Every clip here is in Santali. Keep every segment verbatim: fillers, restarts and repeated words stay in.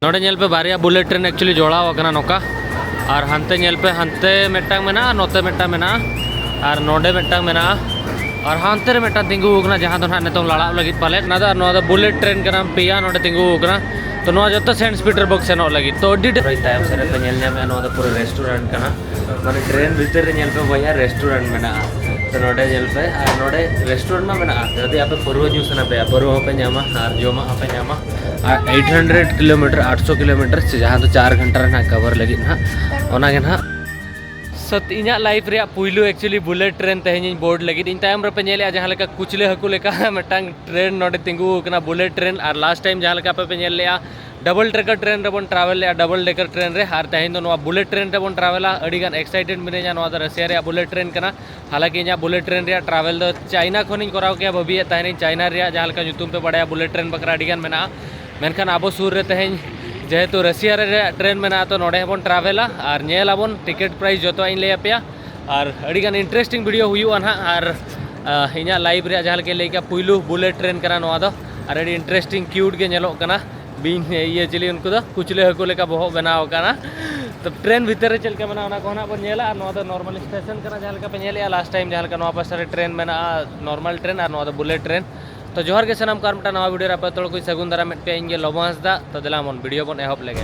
ᱱᱚᱰᱮ ᱧᱮᱞ ᱯᱮ, ᱵᱟᱨᱭᱟ ᱵᱩᱞᱮᱴ ᱴᱨᱮᱱ ᱮᱠᱪᱩᱭᱮᱞᱤ ᱡᱚᱲᱟᱣ ᱟᱠᱟᱱᱟ ᱱᱚᱝᱠᱟ᱾ ᱟᱨ ᱦᱟᱱᱛᱮ ᱧᱮᱞ ᱯᱮ, ᱦᱟᱱᱛᱮ ᱢᱤᱫᱴᱟᱝ ᱢᱮᱱᱟᱜᱼᱟ, ᱱᱚᱛᱮ ᱢᱤᱫᱴᱟᱝ ᱢᱮᱱᱟᱜᱼᱟ, ᱟᱨ ᱱᱚᱰᱮ ᱢᱤᱫᱴᱟᱝ ᱢᱮᱱᱟᱜᱼᱟ, ᱟᱨ ᱦᱟᱱᱛᱮ ᱨᱮ ᱢᱤᱫᱴᱟᱝ ᱛᱤᱸᱜᱩ ᱟᱠᱟᱱᱟ, ᱡᱟᱦᱟᱸ ᱫᱚ ᱱᱟᱦᱟᱜ ᱱᱤᱛᱚᱝ ᱞᱟᱲᱟᱜ ᱞᱟᱹᱜᱤᱫ ᱯᱟᱞᱮᱫ᱾ ᱚᱱᱟ ᱫᱚ, ᱟᱨ ᱱᱚᱣᱟ ᱫᱚ ᱵᱩᱞᱮᱴ ᱴᱨᱮᱱ ᱠᱟᱱᱟ, ᱯᱮᱭᱟ ᱱᱚᱰᱮ ᱛᱤᱸᱜᱩ ᱟᱠᱟᱱᱟ᱾ ᱛᱚ ᱱᱚᱣᱟ ᱡᱚᱛᱚ ᱥᱮᱱᱴ ᱯᱤᱴᱟᱨᱵᱟᱨᱜ ᱥᱮᱱᱚᱜ ᱞᱟᱹᱜᱤᱫ᱾ ᱛᱚ ᱟᱹᱰᱤ ᱰᱷᱮᱨ ᱛᱟᱭᱚᱢ ᱥᱮᱫ ᱨᱮᱯᱮ ᱧᱮᱞ ᱧᱟᱢᱮᱫᱼᱟ, ᱱᱚᱣᱟ ᱫᱚ ᱯᱩᱨᱟᱹ ᱨᱮᱥᱴᱩᱨᱮᱱᱴ ᱠᱟᱱᱟ᱾ ᱢᱟᱱᱮ ᱴᱨᱮᱱ ᱵᱷᱤᱛᱤᱨ ᱨᱮ ᱧᱮᱞ ᱯᱮ ᱵᱚᱭᱦᱟ, ᱨᱮᱥᱴᱩᱨᱮᱱᱴ ᱢᱮᱱᱟᱜᱼᱟ᱾ ᱛᱚ ᱱᱚᱰᱮ ᱧᱮᱞ ᱯᱮ, ᱟᱨ ᱱᱚᱰᱮ ᱨᱮᱥᱴᱩᱨᱮᱱᱴ ᱢᱟ ᱢᱮᱱᱟᱜᱼᱟ, ᱡᱩᱫᱤ ᱟᱯᱮ ᱯᱟᱹᱨᱣᱟᱹ ᱧᱩ ᱥᱟᱱᱟ ᱯᱮᱭᱟ, ᱯᱟᱹᱨᱣᱟᱹ ᱦᱚᱸᱯᱮ ᱧᱟᱢᱟ ᱟᱨ ᱡᱚᱢᱟᱜ ᱦᱚᱸᱯᱮ ᱧᱟᱢᱟ᱾ ᱟᱨ eight hundred kilometer, ᱟᱴᱥᱚ ᱠᱤᱞᱳᱢᱤᱴᱟᱨ, ᱥᱮ ᱡᱟᱦᱟᱸ ᱫᱚ ᱪᱟᱨ ᱜᱷᱚᱱᱴᱟ ᱨᱮ ᱱᱟᱦᱟᱜ ᱠᱟᱵᱷᱟᱨ ᱞᱟᱹᱜᱤᱫ ᱱᱟᱦᱟᱜ, ᱚᱱᱟ ᱜᱮ ᱱᱟᱦᱟᱜ᱾ ᱥᱟᱛ, ᱤᱧᱟᱹᱜ ᱞᱟᱭᱤᱯᱷ ᱨᱮᱭᱟᱜ ᱯᱩᱭᱞᱩ ᱮᱠᱪᱩᱭᱮᱞᱤ ᱵᱩᱞᱮᱴ ᱴᱨᱮᱱ ᱛᱮᱦᱮᱧ ᱤᱧ ᱵᱳᱨᱰ ᱞᱟᱹᱜᱤᱫ᱾ ᱤᱧ ᱛᱟᱭᱚᱢ ᱨᱮᱯᱮ ᱧᱮᱞᱮᱫᱼᱟ ᱡᱟᱦᱟᱸ ᱞᱮᱠᱟ ᱠᱩᱪᱞᱟᱹ ᱦᱟᱹᱠᱩ ᱞᱮᱠᱟ ᱢᱤᱫᱴᱟᱝ ᱴᱨᱮᱱ ᱱᱚᱰᱮ ᱛᱤᱸᱜᱩ ᱟᱠᱟᱱᱟ, ᱵᱩᱞᱮᱴ ᱴᱨᱮᱱ᱾ ᱟᱨ ᱞᱟᱥᱴ ᱴᱟᱭᱤᱢ ᱡᱟᱦᱟᱸ ᱞᱮᱠᱟ ᱟᱯᱮ ᱯᱮ ᱧᱮᱞ ᱞᱮᱫᱼᱟ, ᱰᱟᱵᱚᱞ ᱴᱨᱮᱠᱟᱨ ᱴᱨᱮᱱ ᱨᱮᱵᱚᱱ ᱴᱨᱟᱵᱷᱮᱞ ᱞᱮᱫᱼᱟ, ᱰᱟᱵᱚᱞ ᱰᱮᱠᱟᱨ ᱴᱨᱮᱱ ᱨᱮ᱾ ᱟᱨ ᱛᱮᱦᱮᱧ ᱫᱚ ᱱᱚᱣᱟ ᱵᱩᱞᱮᱴ ᱴᱨᱮᱱ ᱨᱮᱵᱚᱱ ᱴᱨᱟᱵᱷᱮᱞᱟ᱾ ᱟᱹᱰᱤ ᱜᱟᱱ ᱮᱠᱥᱟᱭᱴᱮᱰ ᱢᱤᱱᱟᱹᱧᱟ, ᱱᱚᱣᱟ ᱫᱚ ᱨᱟᱥᱤᱭᱟ ᱨᱮᱭᱟᱜ ᱵᱩᱞᱮᱴ ᱴᱨᱮᱱ ᱠᱟᱱᱟ᱾ ᱦᱟᱞᱟᱸᱠᱤ ᱤᱧᱟᱹᱜ ᱵᱩᱞᱮᱴ ᱴᱨᱮᱱ ᱨᱮᱭᱟᱜ ᱴᱨᱟᱵᱷᱮᱞ ᱫᱚ ᱪᱟᱭᱱᱟ ᱠᱷᱚᱱᱤᱧ ᱠᱚᱨᱟᱣ ᱠᱮᱭᱟ, ᱵᱷᱟᱹᱵᱤᱭᱮᱫ ᱛᱟᱦᱮᱱᱤᱧ ᱪᱟᱭᱱᱟ ᱨᱮᱭᱟᱜ ᱡᱟᱦᱟᱸ ᱞᱮᱠᱟ ᱧᱩᱛᱩᱢ ᱯᱮ ᱵᱟᱲᱟᱭᱟ, ᱵᱩᱞᱮᱴ ᱴᱨᱮᱱ ᱵᱟᱠᱷᱨᱟ ᱟᱹᱰᱤ ᱜᱟᱱ ᱢᱮᱱᱟᱜᱼᱟ᱾ ᱢᱮᱱᱠᱷᱟᱱ ᱟᱵᱚ ᱥᱩᱨ ᱨᱮ ᱛᱮᱦᱮᱧ ᱡᱮᱦᱮᱛᱩ ᱨᱟᱥᱤᱭᱟ ᱨᱮ ᱨᱮᱭᱟᱜ ᱴᱨᱮᱱ ᱢᱮᱱᱟᱜᱼᱟ, ᱛᱚ ᱱᱚᱰᱮ ᱦᱚᱸᱵᱚᱱ ᱴᱨᱟᱵᱷᱮᱞᱟ ᱟᱨ ᱧᱮᱞ ᱟᱵᱚᱱ᱾ ᱴᱤᱠᱤᱴ ᱯᱨᱟᱭᱤᱥ ᱡᱚᱛᱚᱣᱟᱜ ᱤᱧ ᱞᱟᱹᱭ ᱟᱯᱮᱭᱟ ᱟᱨ ᱟᱹᱰᱤ ᱜᱟᱱ ᱤᱱᱴᱟᱨᱮᱥᱴᱤᱝ ᱵᱷᱤᱰᱤᱭᱳ ᱦᱩᱭᱩᱜᱼᱟ ᱱᱟᱦᱟᱜ᱾ ᱟᱨ ᱟᱦ, ᱤᱧᱟᱹᱜ ᱞᱟᱭᱤᱯᱷ ᱨᱮᱭᱟᱜ ᱡᱟᱦᱟᱸ ᱞᱮᱠᱟᱧ ᱞᱟᱹᱭ ᱠᱮᱜᱼᱟ, ᱯᱩᱭᱞᱩ ᱵᱩᱞᱮᱴ ᱴᱨᱮᱱ ᱠᱟᱱᱟ ᱱᱚᱣᱟ ᱫᱚ᱾ ᱟᱨ ᱟᱹᱰᱤ ᱤᱱᱴᱟᱨᱮᱥᱴᱤᱝ ᱠᱤᱭᱩᱴ ᱜᱮ ᱧᱮᱞᱚᱜ ᱠᱟᱱᱟ᱾ ᱵᱤᱧ, ᱤᱭᱟᱹ, ᱪᱤᱞᱤ ᱩᱱᱠᱩ ᱫᱚ ᱠᱩᱪᱞᱟᱹ ᱦᱟᱹᱠᱩ ᱞᱮᱠᱟ ᱵᱚᱦᱚᱜ ᱵᱮᱱᱟᱣ ᱟᱠᱟᱱᱟ᱾ ᱛᱚ ᱴᱨᱮᱱ ᱵᱷᱤᱛᱟᱹᱨ ᱨᱮ ᱪᱮᱫ ᱞᱮᱠᱟ ᱢᱮᱱᱟᱜᱼᱟ, ᱚᱱᱟ ᱠᱚ ᱱᱟᱦᱟᱜ ᱵᱚᱱ ᱧᱮᱞᱟ᱾ ᱟᱨ ᱱᱚᱣᱟ ᱫᱚ ᱱᱚᱨᱢᱟᱞ ᱥᱴᱮᱥᱚᱱ ᱠᱟᱱᱟ, ᱡᱟᱦᱟᱸ ᱞᱮᱠᱟ ᱯᱮ ᱧᱮᱞᱮᱜᱼᱟ ᱞᱟᱥᱴ ᱴᱟᱭᱤᱢ ᱡᱟᱦᱟᱸ ᱞᱮᱠᱟ ᱱᱚᱣᱟ ᱯᱟᱥᱴᱟ ᱨᱮ ᱴᱨᱮᱱ ᱢᱮᱱᱟᱜᱼᱟ, ᱱᱚᱨᱢᱟᱞ ᱴᱨᱮᱱ, ᱟᱨ ᱱᱚᱣᱟ ᱫᱚ ᱵᱩᱞᱮᱴ ᱴᱨᱮᱱ᱾ ᱛᱚ ᱡᱚᱦᱟᱨ ᱜᱮ ᱥᱟᱱᱟᱢ ᱠᱚ, ᱟᱨ ᱢᱤᱫᱴᱟᱝ ᱱᱟᱣᱟ ᱵᱷᱤᱰᱤᱭᱳ ᱨᱮ ᱟᱯᱮ ᱡᱚᱛᱚ ᱦᱚᱲ ᱠᱚᱧ ᱥᱟᱹᱜᱩᱱ ᱫᱟᱨᱟᱢᱮᱫ ᱯᱮᱭᱟ᱾ ᱤᱧ ᱜᱮ ᱞᱚᱵᱚ ᱦᱟᱸᱥᱫᱟ᱾ ᱛᱚ ᱫᱮᱞᱟ ᱵᱚᱱ ᱵᱷᱤᱰᱤᱭᱳ ᱵᱚᱱ ᱮᱦᱚᱵ ᱞᱮᱜᱮ᱾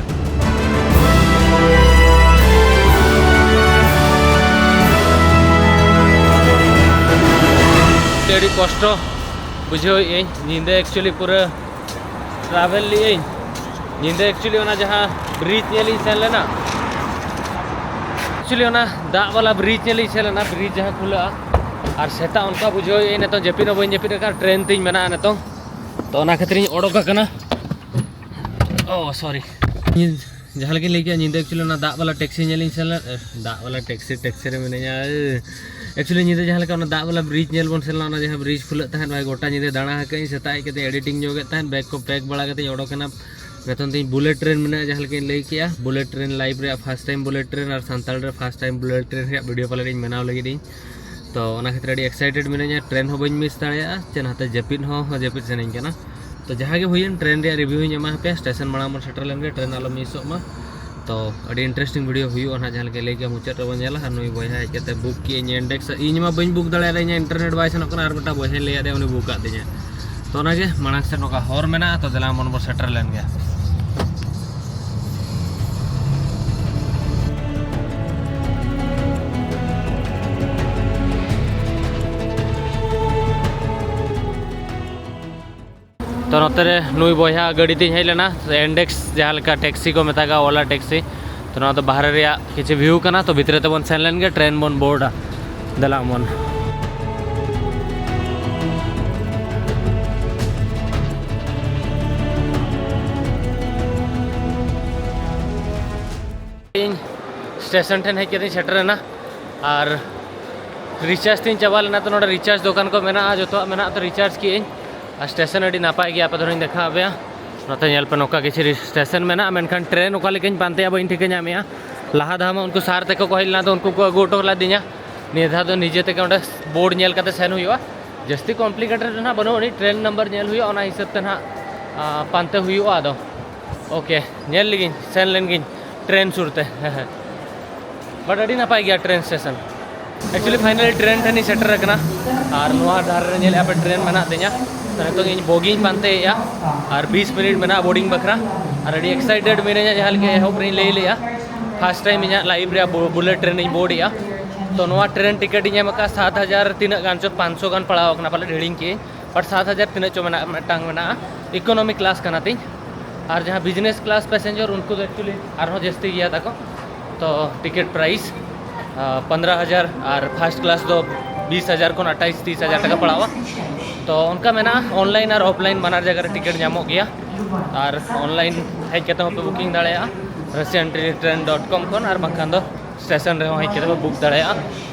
ᱟᱹᱰᱤ ᱠᱚᱥᱴᱚ ᱵᱩᱡᱷᱟᱹᱣᱮᱫ ᱟᱹᱧ, ᱧᱤᱫᱟᱹ ᱮᱠᱪᱩᱭᱮᱞᱤ ᱯᱩᱨᱟᱹ ᱴᱨᱟᱵᱷᱮᱞ ᱞᱮᱫ ᱟᱹᱧ᱾ ᱧᱤᱫᱟᱹ ᱮᱠᱪᱩᱭᱮᱞᱤ ᱚᱱᱟ ᱡᱟᱦᱟᱸ ᱵᱨᱤᱡᱽ ᱧᱮᱞ ᱤᱧ ᱥᱮᱱ ᱞᱮᱱᱟ, ᱮᱠᱪᱩᱭᱮᱞᱤ ᱚᱱᱟ ᱫᱟᱜ ᱵᱟᱞᱟ ᱵᱨᱤᱡᱽ ᱧᱮᱞ ᱤᱧ ᱥᱮᱱ ᱞᱮᱱᱟ, ᱵᱨᱤᱡᱽ ᱡᱟᱦᱟᱸ ᱠᱷᱩᱞᱟᱹᱜᱼᱟ᱾ ᱟᱨ ᱥᱮᱛᱟᱜ ᱚᱱᱠᱟ ᱵᱩᱡᱷᱟᱹᱣᱮᱫ ᱟᱹᱧ, ᱱᱤᱛᱚᱝ ᱡᱟᱹᱯᱤᱫ ᱦᱚᱸ ᱵᱟᱹᱧ ᱡᱟᱹᱯᱤᱫ ᱟᱠᱟᱫ, ᱴᱨᱮᱱ ᱛᱤᱧ ᱢᱮᱱᱟᱜᱼᱟ ᱱᱤᱛᱚᱝ᱾ ᱛᱚ ᱚᱱᱟ ᱠᱷᱟᱹᱛᱤᱨ ᱤᱧ ᱚᱰᱚᱠ ᱟᱠᱟᱱᱟ᱾ ᱳ ᱥᱚᱨᱤ, ᱡᱟᱦᱟᱸ ᱞᱮᱠᱟᱧ ᱞᱟᱹᱭ ᱠᱮᱜᱼᱟ, ᱧᱤᱫᱟᱹ ᱮᱠᱪᱩᱭᱮᱞᱤ ᱚᱱᱟ ᱫᱟᱜ ᱵᱟᱞᱟ ᱴᱮᱠᱥᱤ ᱧᱮᱞ ᱤᱧ ᱥᱮᱱ ᱞᱮᱱ, ᱮ, ᱫᱟᱜ ᱵᱟᱞᱟ ᱴᱮᱠᱥᱤ, ᱴᱮᱠᱥᱤ ᱨᱮ ᱢᱤᱱᱟᱹᱧᱟ᱾ ᱮ, ᱮᱠᱪᱩᱭᱮᱞᱤ ᱧᱤᱫᱟᱹ ᱡᱟᱦᱟᱸ ᱞᱮᱠᱟ ᱚᱱᱟ ᱫᱟᱜ ᱵᱟᱞᱟ ᱵᱨᱤᱡᱽ ᱧᱮᱞ ᱵᱚᱱ ᱥᱮᱱ ᱞᱮᱱᱟ, ᱚᱱᱟ ᱡᱟᱦᱟᱸ ᱵᱨᱤᱡᱽ ᱠᱷᱩᱞᱟᱹᱜ ᱛᱟᱦᱮᱸᱫ, ᱵᱷᱟᱭ, ᱜᱚᱴᱟ ᱧᱤᱫᱟᱹ ᱫᱟᱬᱟ ᱟᱠᱟᱫ ᱟᱹᱧ᱾ ᱥᱮᱛᱟᱜ ᱦᱮᱡ ᱠᱟᱛᱮ ᱮᱰᱤᱴᱤᱝ ᱧᱚᱜ ᱮᱫ ᱛᱟᱦᱮᱸᱫ, ᱵᱮᱜᱽ ᱠᱚ ᱯᱮᱠ ᱵᱟᱲᱟ ᱠᱟᱛᱮ ᱤᱧ ᱚᱰᱚᱠ ᱮᱱᱟ᱾ ᱱᱤᱛᱚᱝ ᱫᱚ ᱤᱧ ᱵᱩᱞᱮᱴ ᱴᱨᱮᱱ ᱢᱮᱱᱟᱜᱼᱟ, ᱡᱟᱦᱟᱸ ᱞᱮᱠᱟᱧ ᱞᱟᱹᱭ ᱠᱮᱜᱼᱟ, ᱵᱩᱞᱮᱴ ᱴᱨᱮᱱ ᱞᱟᱭᱤᱯᱷ ᱨᱮᱭᱟᱜ ᱯᱷᱟᱥᱴ ᱴᱟᱭᱤᱢ ᱵᱩᱞᱮᱴ ᱴᱨᱮᱱ ᱟᱨ ᱥᱟᱱᱛᱟᱲ ᱨᱮ ᱯᱷᱟᱥᱴ ᱴᱟᱭᱤᱢ ᱵᱩᱞᱮᱴ ᱴᱨᱮᱱ ᱨᱮᱭᱟᱜ ᱵᱷᱤᱰᱤᱭᱳ ᱯᱟᱞᱮᱱ ᱤᱧ ᱵᱮᱱᱟᱣ ᱞᱟᱹᱜᱤᱫ ᱤᱧ᱾ ᱛᱚ ᱚᱱᱟ ᱠᱷᱟᱹᱛᱤᱨ ᱟᱹᱰᱤ ᱮᱠᱥᱟᱭᱴᱮᱰ ᱢᱤᱱᱟᱹᱧᱟ, ᱴᱨᱮᱱ ᱦᱚᱸ ᱵᱟᱹᱧ ᱢᱤᱥ ᱫᱟᱲᱮᱭᱟᱜᱼᱟ, ᱪᱮ ᱱᱟᱛᱮ ᱡᱟᱹᱯᱤᱫ ᱦᱚᱸ ᱡᱟᱹᱯᱤᱫ ᱥᱟᱱᱟᱧ ᱠᱟᱱᱟ᱾ ᱛᱚ ᱡᱟᱦᱟᱸ ᱜᱮ ᱦᱩᱭᱮᱱ, ᱴᱨᱮᱱ ᱨᱮᱭᱟᱜ ᱨᱤᱵᱷᱤᱭᱩ ᱦᱚᱧ ᱮᱢᱟ ᱦᱟᱯᱮᱭᱟ᱾ ᱥᱴᱮᱥᱚᱱ ᱢᱟᱲᱟᱝ ᱵᱚᱱ ᱥᱮᱴᱮᱨ ᱞᱮᱱ ᱜᱮ, ᱴᱨᱮᱱ ᱟᱞᱚ ᱢᱤᱥᱚᱜ ᱢᱟ᱾ ᱛᱚ ᱟᱹᱰᱤ ᱤᱱᱴᱟᱨᱮᱥᱴᱤᱝ ᱵᱷᱤᱰᱤᱭᱳ ᱦᱩᱭᱩᱜᱼᱟ ᱱᱟᱦᱟᱜ, ᱡᱟᱦᱟᱸ ᱞᱮᱠᱟ ᱞᱟᱹᱭ ᱠᱮᱜᱼᱟ ᱢᱩᱪᱟᱹᱫ ᱨᱮᱵᱚᱱ ᱧᱮᱞᱟ᱾ ᱟᱨ ᱱᱩᱭ ᱵᱚᱭᱦᱟ ᱦᱮᱡ ᱠᱟᱛᱮ ᱵᱩᱠ ᱠᱮᱜᱼᱟᱹᱧ ᱤᱱᱰᱮᱠᱥ, ᱤᱧ ᱢᱟ ᱵᱟᱹᱧ ᱵᱩᱠ ᱫᱟᱲᱮᱭᱟᱫᱟ, ᱤᱧᱟᱹᱜ ᱤᱱᱴᱟᱨᱱᱮᱴ ᱵᱟᱭ ᱥᱮᱱᱚᱜ ᱠᱟᱱᱟ᱾ ᱟᱨ ᱢᱤᱫᱴᱟᱝ ᱵᱚᱭᱦᱟᱧ ᱞᱟᱹᱭᱟᱫᱮᱭᱟ, ᱩᱱᱤ ᱵᱩᱠ ᱟᱫ ᱛᱤᱧᱟ᱾ ᱛᱚ ᱚᱱᱟᱜᱮ ᱢᱟᱲᱟᱝ ᱥᱮᱫ ᱱᱚᱝᱠᱟ ᱦᱚᱨ ᱢᱮᱱᱟᱜᱼᱟ, ᱛᱚ ᱫᱮᱞᱟ ᱵᱚᱱ ᱵᱚᱱ ᱥᱮᱴᱮᱨ ᱞᱮᱱ ᱜᱮ᱾ ᱛᱚ ᱱᱚᱛᱮ ᱨᱮ ᱱᱩᱭ ᱵᱚᱭᱦᱟ ᱜᱟᱹᱰᱤ ᱛᱤᱧ ᱦᱮᱡ ᱞᱮᱱᱟ, ᱤᱱᱰᱮᱠᱥ, ᱡᱟᱦᱟᱸ ᱞᱮᱠᱟ ᱴᱮᱠᱥᱤ ᱠᱚ ᱢᱮᱛᱟᱜᱼᱟ, ᱳᱞᱟ ᱴᱮᱠᱥᱤ᱾ ᱛᱚ ᱱᱚᱣᱟ ᱫᱚ ᱵᱟᱦᱨᱮ ᱨᱮᱭᱟᱜ ᱠᱤᱪᱷᱩ ᱵᱷᱤᱭᱩ ᱠᱟᱱᱟ᱾ ᱛᱚ ᱵᱷᱤᱛᱨᱤ ᱛᱮᱵᱚᱱ ᱥᱮᱱ ᱞᱮᱱ ᱜᱮ, ᱴᱨᱮᱱ ᱵᱚᱱ ᱵᱳᱨᱰᱟ᱾ ᱫᱮᱞᱟ ᱚᱢᱚᱱ᱾ ᱤᱧ ᱥᱴᱮᱥᱚᱱ ᱴᱷᱮᱱ ᱦᱮᱡ ᱠᱟᱛᱮᱧ ᱥᱮᱴᱮᱨ ᱮᱱᱟ᱾ ᱟᱨ ᱨᱤᱪᱟᱨᱡᱽ ᱛᱤᱧ ᱪᱟᱵᱟ ᱞᱮᱱᱟ, ᱛᱚ ᱱᱚᱰᱮ ᱨᱤᱪᱟᱨᱡᱽ ᱫᱚᱠᱟᱱ ᱠᱚ ᱢᱮᱱᱟᱜᱼᱟ, ᱡᱚᱛᱚᱣᱟᱜ ᱢᱮᱱᱟᱜᱼᱟ᱾ ᱛᱚ ᱨᱤᱪᱟᱨᱡᱽ ᱠᱮᱜᱼᱟᱹᱧ᱾ ᱟᱨ ᱥᱴᱮᱥᱚᱱ ᱟᱹᱰᱤ ᱱᱟᱯᱟᱭ ᱜᱮᱭᱟ, ᱟᱯᱮ ᱫᱷᱚᱨᱚᱧ ᱫᱮᱠᱷᱟᱣ ᱟᱯᱮᱭᱟ᱾ ᱱᱚᱛᱮ ᱧᱮᱞ ᱯᱮ, ᱱᱚᱝᱠᱟ ᱠᱤᱪᱷᱩ ᱥᱴᱮᱥᱚᱱ ᱢᱮᱱᱟᱜᱼᱟ, ᱢᱮᱱᱠᱷᱟᱱ ᱴᱨᱮᱱ ᱚᱠᱟ ᱞᱮᱠᱟᱧ ᱯᱟᱱᱛᱮᱭᱟ ᱵᱟᱹᱧ ᱴᱷᱤᱠᱟᱹ ᱧᱟᱢᱮᱜᱼᱟ᱾ ᱞᱟᱦᱟ ᱫᱷᱟᱣ ᱢᱟ ᱩᱱᱠᱩ ᱥᱟᱨ ᱛᱮᱠᱚ ᱠᱚ ᱦᱮᱡ ᱞᱮᱱᱟ, ᱛᱚ ᱩᱱᱠᱩ ᱠᱚ ᱟᱹᱜᱩ ᱦᱚᱴᱚ ᱞᱮᱫᱤᱧᱟ᱾ ᱱᱤᱭᱟᱹ ᱫᱷᱟᱣ ᱫᱚ ᱱᱤᱡᱮ ᱛᱮᱜᱮ ᱚᱸᱰᱮ ᱵᱳᱨᱰ ᱧᱮᱞ ᱠᱟᱛᱮ ᱥᱮᱱ ᱦᱩᱭᱩᱜᱼᱟ᱾ ᱡᱟᱹᱥᱛᱤ ᱠᱚᱢᱯᱞᱤᱠᱮᱴᱮᱰ ᱫᱚ ᱱᱟᱦᱟᱜ ᱵᱟᱹᱱᱩᱜ ᱟᱹᱱᱤᱡ, ᱴᱨᱮᱱ ᱱᱟᱢᱵᱟᱨ ᱧᱮᱞ ᱦᱩᱭᱩᱜᱼᱟ, ᱚᱱᱟ ᱦᱤᱥᱟᱹᱵ ᱛᱮ ᱱᱟᱦᱟᱜ, ᱟ, ᱯᱟᱱᱛᱮ ᱦᱩᱭᱩᱜᱼᱟ᱾ ᱟᱫᱚ ᱳᱠᱮ, ᱧᱮᱞ ᱞᱮᱜᱤᱧ, ᱥᱮᱱ ᱞᱮᱱ ᱜᱤᱧ ᱴᱨᱮᱱ ᱥᱩᱨ ᱛᱮ᱾ ᱵᱟᱴ ᱟᱹᱰᱤ ᱱᱟᱯᱟᱭ ᱜᱮᱭᱟ ᱴᱨᱮᱱ ᱥᱴᱮᱥᱚᱱ᱾ ᱮᱠᱪᱩᱭᱮᱞᱤ ᱯᱷᱟᱭᱱᱟᱞᱤ ᱴᱨᱮᱱ ᱴᱷᱮᱱ ᱤᱧ ᱥᱮᱴᱮᱨ ᱟᱠᱟᱱᱟ᱾ ᱟᱨ ᱱᱚᱣᱟ ᱫᱷᱟᱨᱮ ᱨᱮ ᱧᱮᱞᱮᱫᱼᱟ ᱯᱮ, ᱴᱨᱮᱱ ᱢᱮᱱᱟᱜ ᱛᱤᱧᱟ᱾ ᱛᱚ ᱱᱤᱛᱚᱜ ᱤᱧ ᱵᱚᱜᱤᱧ ᱯᱟᱱᱛᱮᱭᱮᱫᱼᱟ᱾ ᱟᱨ ᱵᱤᱥ ᱢᱤᱱᱤᱴ ᱢᱮᱱᱟᱜᱼᱟ ᱵᱳᱨᱰᱤᱝ ᱵᱟᱠᱷᱨᱟ᱾ ᱟᱨ ᱟᱹᱰᱤ ᱮᱠᱥᱟᱭᱴᱮᱰ ᱢᱤᱱᱟᱹᱧᱟ, ᱡᱟᱦᱟᱸ ᱞᱮᱠᱟ ᱮᱦᱚᱵ ᱨᱮᱧ ᱞᱟᱹᱭ ᱞᱮᱜᱼᱟ, ᱯᱷᱟᱥᱴ ᱴᱟᱭᱤᱢ ᱤᱧᱟᱹᱜ ᱞᱟᱭᱤᱯᱷ ᱨᱮᱭᱟᱜ ᱵᱩ-, ᱵᱩᱞᱮᱴ ᱴᱨᱮᱱ ᱤᱧ ᱵᱳᱨᱰ ᱮᱜᱼᱟ᱾ ᱛᱚ ᱱᱚᱣᱟ ᱴᱨᱮᱱ ᱴᱤᱠᱤᱴ ᱤᱧ ᱮᱢ ᱟᱠᱟᱫᱼᱟ ᱥᱟᱛ ᱦᱟᱡᱟᱨ ᱛᱤᱱᱟᱹᱜ ᱜᱟᱱ ᱪᱚ, ᱯᱟᱸᱪᱥᱚ ᱜᱟᱱ ᱯᱟᱲᱟᱣ ᱟᱠᱟᱱᱟ ᱯᱟᱞᱮ, ᱦᱤᱲᱤᱧ ᱠᱮᱜᱼᱟᱹᱧ᱾ ᱵᱟᱴ ᱥᱟᱛ ᱦᱟᱡᱟᱨ ᱛᱤᱱᱟᱹᱜ ᱪᱚ ᱢᱮᱱᱟᱜ, ᱢᱤᱫᱴᱟᱝ ᱢᱮᱱᱟᱜᱼᱟ᱾ ᱤᱠᱳᱱᱚᱢᱤ ᱠᱞᱟᱥ ᱠᱟᱱᱟ ᱛᱤᱧ᱾ ᱟᱨ ᱡᱟᱦᱟᱸ ᱵᱤᱡᱽᱱᱮᱥ ᱠᱞᱟᱥ ᱯᱮᱥᱮᱧᱡᱟᱨ, ᱩᱱᱠᱩ ᱫᱚ ᱮᱠᱪᱩᱭᱮᱞᱤ ᱟᱨᱦᱚᱸ ᱡᱟᱹᱥᱛᱤ ᱜᱮᱭᱟ ᱛᱟᱠᱚ᱾ ᱛᱚ ᱴᱤᱠᱤᱴ ᱯᱨᱟᱭᱤᱥ, ᱟ, ᱯᱚᱱᱫᱽᱨᱚ ᱦᱟᱡᱟᱨ ᱟᱨ ᱯᱷᱟᱥᱴ ᱠᱞᱟᱥ ᱫᱚ ᱵᱤᱥ ᱦᱟᱡᱟᱨ ᱠᱷᱚᱱ ᱟᱴᱷᱟᱭᱤᱥ ᱛᱤᱥ ᱦᱟᱡᱟᱨ ᱴᱟᱠᱟ ᱯᱟᱲᱟᱣᱟ᱾ ᱛᱚ ᱚᱱᱠᱟ ᱢᱮᱱᱟᱜᱼᱟ, ᱚᱱᱞᱟᱭᱤᱱ ᱟᱨ ᱚᱯᱷᱞᱟᱭᱤᱱ ᱵᱟᱱᱟᱨ ᱡᱟᱭᱜᱟ ᱨᱮ ᱴᱤᱠᱤᱴ ᱧᱟᱢᱚᱜ ᱜᱮᱭᱟ᱾ ᱟᱨ ᱚᱱᱞᱟᱭᱤᱱ ᱦᱮᱡ ᱠᱟᱛᱮ ᱦᱚᱸᱯᱮ ᱵᱩᱠᱤᱝ ᱫᱟᱲᱮᱭᱟᱜᱼᱟ ᱨᱟᱥᱤᱭᱟᱱ ᱴᱨᱮᱱ ᱰᱚᱴ ᱠᱚᱢ ᱠᱷᱚᱱ, ᱟᱨ ᱵᱟᱝᱠᱷᱟᱱ ᱫᱚ ᱥᱴᱮᱥᱚᱱ ᱨᱮᱦᱚᱸ ᱦᱮᱡ ᱠᱟᱛᱮ ᱯᱮ ᱵᱩᱠ ᱫᱟᱲᱮᱭᱟᱜᱼᱟ᱾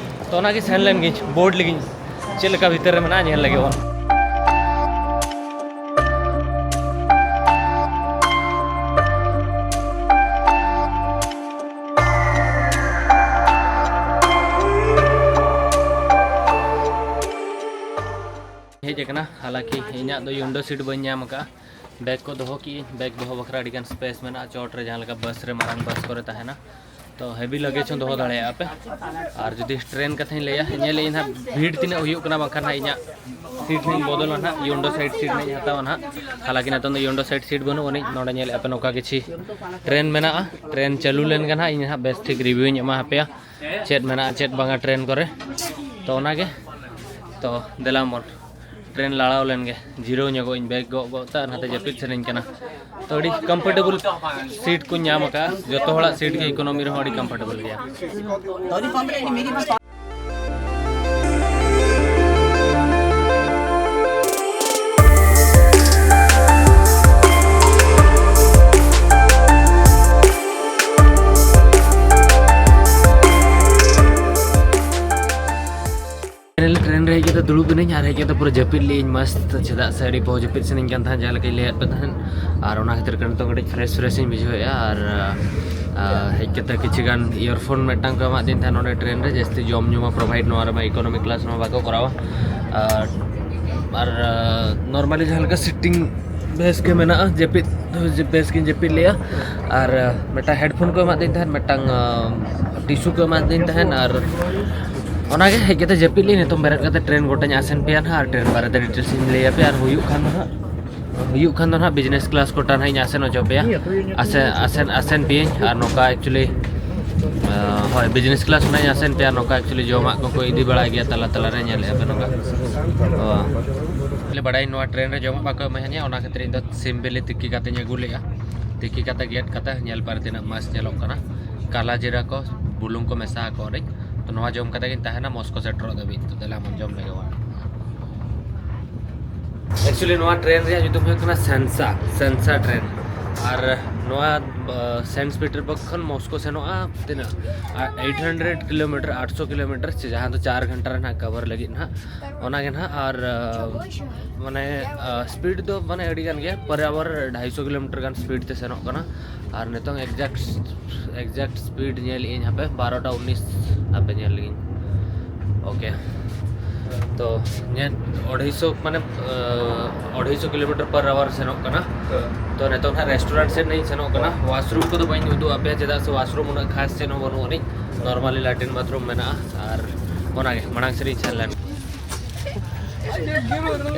ᱛᱚ ᱚᱱᱟᱜᱮ, ᱥᱮᱱ ᱞᱮᱱ ᱜᱤᱧ, ᱵᱳᱨᱰ ᱞᱮᱜᱤᱧ, ᱪᱮᱫ ᱞᱮᱠᱟ ᱵᱷᱤᱛᱟᱹᱨ ᱨᱮ ᱢᱮᱱᱟᱜᱼᱟ, ᱧᱮᱞ ᱞᱮᱜᱮ ᱵᱚᱱ᱾ ᱦᱮᱡ ᱠᱟᱱᱟ᱾ ᱦᱟᱞᱟᱸᱠᱤ ᱤᱧᱟᱹᱜ ᱫᱚ ᱭᱩᱱᱰᱳ ᱥᱤᱴ ᱵᱟᱹᱧ ᱧᱟᱢ ᱟᱠᱟᱫᱼᱟ᱾ ᱵᱮᱜᱽ ᱠᱚ ᱫᱚᱦᱚ ᱠᱮᱜᱼᱟᱹᱧ, ᱵᱮᱜᱽ ᱫᱚᱦᱚ ᱵᱟᱠᱷᱨᱟ ᱟᱹᱰᱤᱜᱟᱱ ᱥᱯᱮᱥ ᱢᱮᱱᱟᱜᱼᱟ ᱪᱚᱴ ᱨᱮ, ᱡᱟᱦᱟᱸ ᱞᱮᱠᱟ ᱵᱟᱥ ᱨᱮ, ᱢᱟᱨᱟᱝ ᱵᱟᱥ ᱠᱚᱨᱮ ᱛᱟᱦᱮᱱᱟ᱾ ᱛᱚ ᱦᱮᱵᱤ ᱞᱟᱜᱮᱡᱽ ᱦᱚᱸ ᱫᱚᱦᱚ ᱫᱟᱲᱮᱭᱟᱜᱼᱟ ᱯᱮ᱾ ᱟᱨ ᱡᱩᱫᱤ ᱴᱨᱮᱱ ᱠᱟᱛᱷᱟᱧ ᱞᱟᱹᱭᱟ, ᱧᱮᱞᱮᱫ ᱟᱹᱧ ᱦᱟᱸᱜ ᱵᱷᱤᱲ ᱛᱤᱱᱟᱹᱜ ᱦᱩᱭᱩᱜ ᱠᱟᱱᱟ, ᱵᱟᱝᱠᱷᱟᱱ ᱦᱟᱸᱜ ᱤᱧᱟᱹᱜ ᱥᱤᱴ ᱦᱚᱸᱧ ᱵᱚᱫᱚᱞᱟ ᱦᱟᱸᱜ, ᱭᱩᱱᱰᱳ ᱥᱟᱭᱤᱰ ᱥᱤᱴ ᱦᱟᱸᱜ ᱤᱧ ᱦᱟᱛᱟᱣᱟ ᱦᱟᱸᱜ᱾ ᱦᱟᱞᱟᱸᱠᱤ ᱱᱤᱛᱚᱝ ᱫᱚ ᱭᱩᱱᱰᱳ ᱥᱟᱭᱤᱰ ᱥᱤᱴ ᱵᱟᱹᱱᱩᱜ ᱟᱹᱱᱤᱡ᱾ ᱱᱚᱰᱮ ᱧᱮᱞᱮᱫᱼᱟ ᱯᱮ ᱱᱚᱝᱠᱟ ᱠᱤᱪᱷᱤ ᱴᱨᱮᱱ ᱢᱮᱱᱟᱜᱼᱟ, ᱴᱨᱮᱱ ᱪᱟᱹᱞᱩ ᱞᱮᱱ ᱠᱷᱟᱱ ᱦᱟᱸᱜ ᱤᱧ ᱦᱟᱸᱜ ᱵᱮᱥ ᱴᱷᱤᱠ ᱨᱤᱵᱷᱤᱭᱩᱧ ᱮᱢᱟ ᱟᱯᱮᱭᱟ, ᱪᱮᱫ ᱢᱮᱱᱟᱜᱼᱟ ᱪᱮᱫ ᱵᱟᱝᱟ ᱴᱨᱮᱱ ᱠᱚᱨᱮ᱾ ᱛᱚ ᱚᱱᱟᱜᱮ, ᱛᱚ ᱫᱮᱞᱟ ᱵᱚᱱ ᱴᱨᱮᱱ ᱞᱟᱲᱟᱣ ᱞᱮᱱ ᱜᱮ, ᱡᱤᱨᱟᱹᱣ ᱧᱚᱜᱚᱜ ᱤᱧ, ᱵᱮᱜᱽ ᱜᱚᱜ ᱜᱚᱜ ᱛᱮ ᱟᱨ ᱱᱟᱛᱮ ᱡᱟᱹᱯᱤᱫ ᱥᱟᱱᱟᱧ ᱠᱟᱱᱟ᱾ ᱛᱚ ᱟᱹᱰᱤ ᱠᱚᱢᱯᱷᱚᱨᱴᱮᱵᱚᱞ ᱥᱤᱴ ᱠᱚᱧ ᱧᱟᱢ ᱟᱠᱟᱫᱼᱟ, ᱡᱚᱛᱚ ᱦᱚᱲᱟᱜ ᱥᱤᱴ ᱜᱮ ᱤᱠᱳᱱᱚᱢᱤ ᱨᱮᱦᱚᱸ ᱟᱹᱰᱤ ᱠᱚᱢᱯᱷᱚᱨᱴᱮᱵᱚᱞ ᱜᱮᱭᱟ᱾ ᱯᱷᱟᱭᱱᱟᱞᱤ ᱴᱨᱮᱱ ᱨᱮ ᱦᱮᱡ ᱠᱟᱛᱮ ᱫᱩᱲᱩᱵ ᱮᱱᱟᱹᱧ ᱟᱨ ᱦᱮᱡ ᱠᱟᱛᱮ ᱯᱩᱨᱟᱹ ᱡᱟᱹᱯᱤᱫ ᱞᱮᱜᱼᱟᱹᱧ ᱢᱚᱥᱛ, ᱪᱮᱫᱟᱜ ᱥᱮ ᱟᱹᱰᱤ ᱯᱚᱦᱚ ᱡᱟᱹᱯᱤᱫ ᱥᱟᱱᱟᱧ ᱠᱟᱱ ᱛᱟᱦᱮᱸᱫ, ᱡᱟᱦᱟᱸ ᱞᱮᱠᱟᱧ ᱞᱟᱹᱭᱟᱫ ᱯᱮ ᱛᱟᱦᱮᱸᱫ᱾ ᱟᱨ ᱚᱱᱟ ᱠᱷᱟᱹᱛᱤᱨ ᱜᱮ ᱱᱤᱛᱚᱝ ᱠᱟᱹᱴᱤᱡ ᱯᱷᱨᱮᱥ ᱯᱷᱨᱮᱥ ᱤᱧ ᱵᱩᱡᱷᱟᱹᱣᱮᱫᱼᱟ᱾ ᱟᱨ ᱟᱨ ᱦᱮᱡ ᱠᱟᱛᱮ ᱠᱤᱪᱷᱩ ᱜᱟᱱ ᱤᱭᱟᱨᱯᱷᱳᱱ ᱢᱤᱫᱴᱟᱝ ᱠᱚ ᱮᱢᱟᱫ ᱫᱤᱧ ᱛᱟᱦᱮᱸᱫ ᱱᱚᱰᱮ ᱴᱨᱮᱱ ᱨᱮ, ᱡᱟᱹᱥᱛᱤ ᱡᱚᱢ ᱧᱩ ᱢᱟ ᱯᱨᱳᱵᱷᱟᱭᱤᱰ ᱱᱚᱣᱟ ᱨᱮᱢᱟ ᱤᱠᱳᱱᱚᱢᱤ ᱠᱞᱟᱥ ᱨᱮᱢᱟ ᱵᱟᱠᱚ ᱠᱚᱨᱟᱣᱟ᱾ ᱟᱨ ᱟᱨ ᱱᱚᱨᱢᱟᱞᱤ ᱡᱟᱦᱟᱸ ᱞᱮᱠᱟ ᱥᱤᱴᱤᱝ ᱵᱮᱥ ᱜᱮ ᱢᱮᱱᱟᱜᱼᱟ, ᱡᱟᱹᱯᱤᱫ ᱵᱮᱥ ᱜᱤᱧ ᱡᱟᱹᱯᱤᱫ ᱞᱮᱜᱼᱟ᱾ ᱟᱨ ᱢᱤᱫᱴᱟᱝ ᱦᱮᱰᱯᱷᱳᱱ ᱠᱚ ᱮᱢᱟᱫ ᱫᱤᱧ ᱛᱟᱦᱮᱸᱫ, ᱢᱤᱫᱴᱟᱝ ᱴᱤᱥᱩ ᱠᱚ ᱮᱢᱟᱫ ᱫᱤᱧ ᱛᱟᱦᱮᱸᱫ᱾ ᱟᱨ ᱚᱱᱟᱜᱮ ᱦᱮᱡ ᱠᱟᱛᱮ ᱡᱟᱹᱯᱤᱫ ᱞᱮᱜᱼᱟᱹᱧ᱾ ᱱᱤᱛᱚᱝ ᱵᱮᱨᱮᱫ ᱠᱟᱛᱮ ᱴᱨᱮᱱ ᱜᱚᱴᱟᱧ ᱟᱥᱮᱱ ᱯᱮᱭᱟ ᱱᱟᱦᱟᱜ, ᱟᱨ ᱴᱨᱮᱱ ᱵᱟᱨᱮᱛᱮ ᱰᱤᱴᱮᱞᱥ ᱤᱧ ᱞᱟᱹᱭ ᱟᱯᱮᱭᱟ᱾ ᱟᱨ ᱦᱩᱭᱩᱜ ᱠᱷᱟᱱ ᱫᱚ ᱦᱟᱸᱜ, ᱦᱩᱭᱩᱜ ᱠᱷᱟᱱ ᱫᱚ ᱦᱟᱸᱜ ᱵᱤᱡᱽᱱᱮᱥ ᱠᱞᱟᱥ ᱠᱚᱴᱟ ᱱᱟᱦᱟᱜ ᱤᱧ ᱟᱥᱮᱱ ᱦᱚᱪᱚ ᱯᱮᱭᱟ, ᱟᱥᱮᱱ ᱟᱥᱮᱱ ᱟᱥᱮᱱ ᱯᱮᱭᱟᱹᱧ᱾ ᱟᱨ ᱱᱚᱝᱠᱟ ᱮᱠᱪᱩᱭᱮᱞᱤ ᱦᱳᱭ, ᱵᱤᱡᱽᱱᱮᱥ ᱠᱞᱟᱥ ᱱᱟᱦᱟᱜ ᱤᱧ ᱟᱥᱮᱱ ᱯᱮᱭᱟ᱾ ᱱᱚᱝᱠᱟ ᱮᱠᱪᱩᱭᱮᱞᱤ ᱡᱚᱢᱟᱜ ᱠᱚᱠᱚ ᱤᱫᱤ ᱵᱟᱲᱟᱭ ᱜᱮᱭᱟ ᱛᱟᱞᱟ ᱛᱟᱞᱟ ᱨᱮ, ᱧᱮᱞᱮᱫᱼᱟ ᱯᱮ ᱱᱚᱝᱠᱟ᱾ ᱚ, ᱵᱚᱞᱮ ᱵᱟᱲᱟᱭ ᱱᱚᱣᱟ ᱴᱨᱮᱱ ᱨᱮ ᱡᱚᱢᱟᱜ ᱵᱟᱠᱚ ᱮᱢᱟᱧᱟ, ᱚᱱᱟ ᱠᱷᱟᱹᱛᱤᱨ ᱤᱧ ᱫᱚ ᱥᱤᱢ ᱵᱤᱞᱤ ᱛᱤᱠᱤ ᱠᱟᱛᱮᱧ ᱟᱹᱜᱩ ᱞᱮᱜᱼᱟ᱾ ᱛᱤᱠᱤ ᱠᱟᱛᱮ ᱜᱮᱫ ᱠᱟᱛᱮ ᱧᱮᱞ ᱯᱮ ᱛᱤᱱᱟᱹᱜ ᱢᱚᱡᱽ ᱧᱮᱞᱚᱜ ᱠᱟᱱᱟ᱾ ᱠᱟᱞᱟ ᱡᱤᱨᱟ ᱠᱚ, ᱵᱩᱞᱩᱝ ᱠᱚ ᱢᱮᱥᱟ ᱟᱠᱚ ᱨᱮ᱾ ᱛᱚ ᱱᱚᱣᱟ ᱡᱚᱢ ᱠᱟᱛᱮ ᱜᱤᱧ ᱛᱟᱦᱮᱱᱟ ᱢᱚᱥᱠᱳ ᱥᱮᱴᱮᱨᱚᱜ ᱫᱷᱟᱹᱵᱤᱡ᱾ ᱛᱚ ᱫᱮᱞᱟ ᱵᱚᱱ ᱡᱚᱢ ᱞᱮᱜᱮ ᱵᱚᱱ᱾ ᱮᱠᱪᱩᱭᱮᱞᱤ ᱱᱚᱣᱟ ᱴᱨᱮᱱ ᱨᱮᱭᱟᱜ ᱧᱩᱛᱩᱢ ᱦᱩᱭᱩᱜ ᱠᱟᱱᱟ ᱥᱮᱱᱥᱟ, ᱥᱮᱱᱥᱟ ᱴᱨᱮᱱ᱾ ᱟᱨ ᱱᱚᱣᱟ ᱥᱮᱱᱴ ᱯᱤᱴᱟᱨᱵᱟᱨᱜᱽ ᱠᱷᱚᱱ ᱢᱚᱥᱠᱳ ᱥᱮᱱᱚᱜᱼᱟ ᱛᱤᱱᱟᱹᱜ? ᱮᱭᱤᱴ ᱦᱟᱱᱰᱨᱮᱰ ᱠᱤᱞᱳᱢᱤᱴᱟᱨ, ᱟᱴᱥᱚ ᱠᱤᱞᱳᱢᱤᱴᱟᱨ ᱥᱮ ᱡᱟᱦᱟᱸ ᱫᱚ ᱪᱟᱨ ᱜᱷᱚᱱᱴᱟ ᱨᱮ ᱱᱟᱦᱟᱜ ᱠᱟᱵᱷᱟᱨ ᱞᱟᱹᱜᱤᱫ ᱱᱟᱦᱟᱜ᱾ ᱚᱱᱟᱜᱮ ᱱᱟᱦᱟᱜ᱾ ᱟᱨ ᱢᱟᱱᱮ ᱥᱯᱤᱰ ᱫᱚ ᱢᱟᱱᱮ ᱟᱹᱰᱤ ᱜᱟᱱ ᱜᱮᱭᱟ, ᱯᱚᱨᱟᱵᱚᱨ ᱰᱷᱟᱭᱥᱚ ᱠᱤᱞᱳᱢᱤᱴᱟᱨ ᱜᱟᱱ ᱥᱯᱤᱰ ᱛᱮ ᱥᱮᱱᱚᱜ ᱠᱟᱱᱟ᱾ ᱟᱨ ᱱᱤᱛᱚᱝ ᱮᱠᱡᱮᱠᱴ ᱮᱠᱡᱮᱠᱴ ᱥᱯᱤᱰ ᱧᱮᱞ ᱤᱧ ᱦᱟᱯᱮ, ᱵᱟᱨᱚᱴᱟ ᱩᱱᱤᱥ ᱦᱟᱯᱮ ᱧᱮᱞ ᱞᱮᱜᱤᱧ᱾ ᱳᱠᱮ, ᱛᱚ ᱧᱮᱞ, ᱟᱹᱲᱟᱹᱭᱥᱚ ᱢᱟᱱᱮ ᱟᱹᱲᱟᱹᱭᱥᱚ ᱠᱤᱞᱳᱢᱤᱴᱟᱨ ᱯᱟᱨ ᱟᱣᱟᱨ ᱥᱮᱱᱚᱜ ᱠᱟᱱᱟ᱾ ᱛᱚ ᱱᱤᱛᱚᱜ ᱱᱟᱦᱟᱜ ᱨᱮᱥᱴᱩᱨᱮᱱᱴ ᱥᱮᱫ ᱤᱧ ᱥᱮᱱᱚᱜ ᱠᱟᱱᱟ᱾ ᱣᱟᱥᱨᱩᱢ ᱠᱚᱫᱚ ᱵᱟᱹᱧ ᱩᱫᱩᱜ ᱟᱯᱮᱭᱟ, ᱪᱮᱫᱟᱜ ᱥᱮ ᱣᱟᱥᱨᱩᱢ ᱩᱱᱟᱹᱜ ᱠᱷᱟᱥ ᱪᱮᱫ ᱦᱚᱸ ᱵᱟᱹᱱᱩᱜ ᱟᱹᱱᱤᱡ, ᱱᱚᱨᱢᱟᱞᱤ ᱞᱮᱴᱨᱤᱱ ᱵᱟᱛᱷᱨᱩᱢ ᱢᱮᱱᱟᱜᱼᱟ᱾ ᱟᱨ ᱚᱱᱟᱜᱮ ᱢᱟᱲᱟᱝ ᱥᱮᱫ ᱤᱧ ᱥᱮᱱ ᱞᱮᱱ᱾